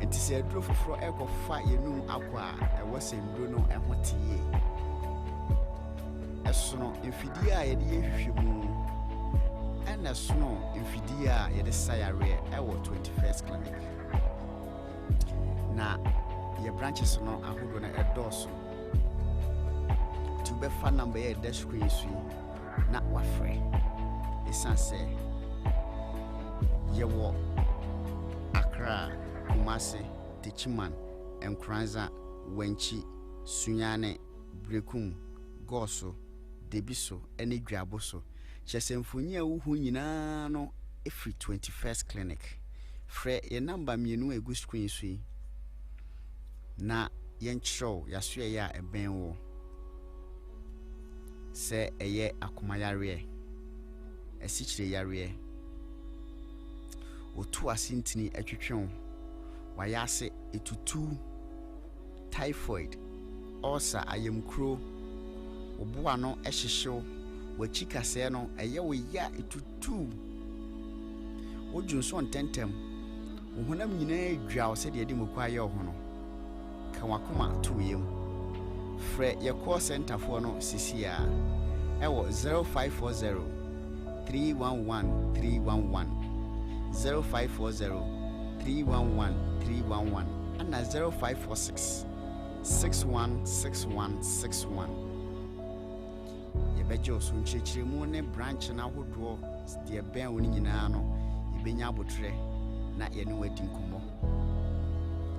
Nti sɛ aduro foforɔ ɛrekɔfa yɛn num akɔ a, ɛwɔ sɛ nnuro no ɛho te yie. Ɛsono mfidie a yɛde yɛ nhwehwɛmu ɛna ɛsono mfidie a yɛde sa yareɛ ɛwɔ 21st Clinic. Na yɛ branches no ahodoɔ no ɛdɔɔso. Nti wobɛfa number yɛ ɛda screen so yi na wafrɛ. Ɛsiane sɛ yɛwɔ Accra, Kumasi, Techiman, Nkoranza, Wenchi, Sunyani, Berekum, Goaso, Debiso ne Dwaboso. Kyerɛ sɛ mfonyin a wohu nyinaa no firi 21st Clinic. Frɛ yɛn namba mmienu a ɛgu screen so yi na yɛnkyerɛ wo yɛasoɛeɛ a ɛbɛn wo. Sɛ ɛyɛ akoma yareɛ, asikyire yareɛ, otu ase ntini ɛtwetwe wo, wayɛ ase etutu, typhoid, ulcer, ayamkuro, wo bo ano hyehye wo, w'akyi kasɛɛ no ɛyɛ wo ya etutu, wodwo nso ntɛntɛm, wo honam nyinaa dwa wo sɛdeɛ ɛde muku ayɛ wo ho no. Ka w'akoma to wo yam. Frɛ yɛ call center foɔ no sisi a ɛwɔ 0540 311 311, 0540 311 311 ɛna 0546 6161 61. Yɛbɛgye wo so nkyerɛkyerɛmu ne branch no ahodoɔ deɛ ɛbɛn wo no nyinaa no, yɛbɛnya abotrɛ na yɛne wo adi nkɔmmɔ.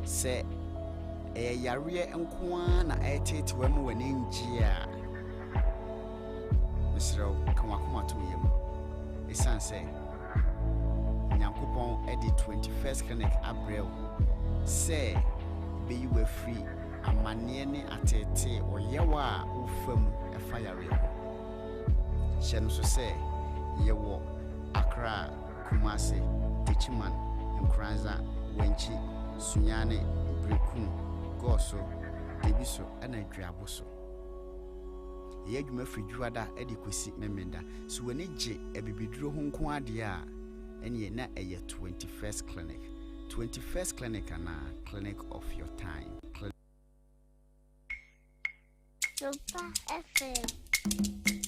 Sɛ ɛyɛ yareɛ nko ara na ɛreteete wo ma w'ani ngye a, mesrɛ wo, ka w'akoma to wo yam. Ɛsiane sɛ Nyankopɔn de 21st Clinic abrɛ wo sɛ ɛbɛyi wo afiri amanneɛ ne ateetee ɔyaw a wofa mu fa yareɛ ho. Hyɛ no nso sɛ yɛwɔ Accra, Kumasi, Techiman, Nkoranza, Wenchi, Sunyani, Berekum, Goaso, Debiso ɛna Dweaboso. Yɛyɛ adwuma firi Dwoada de kɔsi Memenda. Sɛ w'ani gye abibiduro ho nko ara deɛ a, ɛneɛ na ɛyɛ 21st Clinic. 21st Clinic anaa Clinic of your time. Super FM.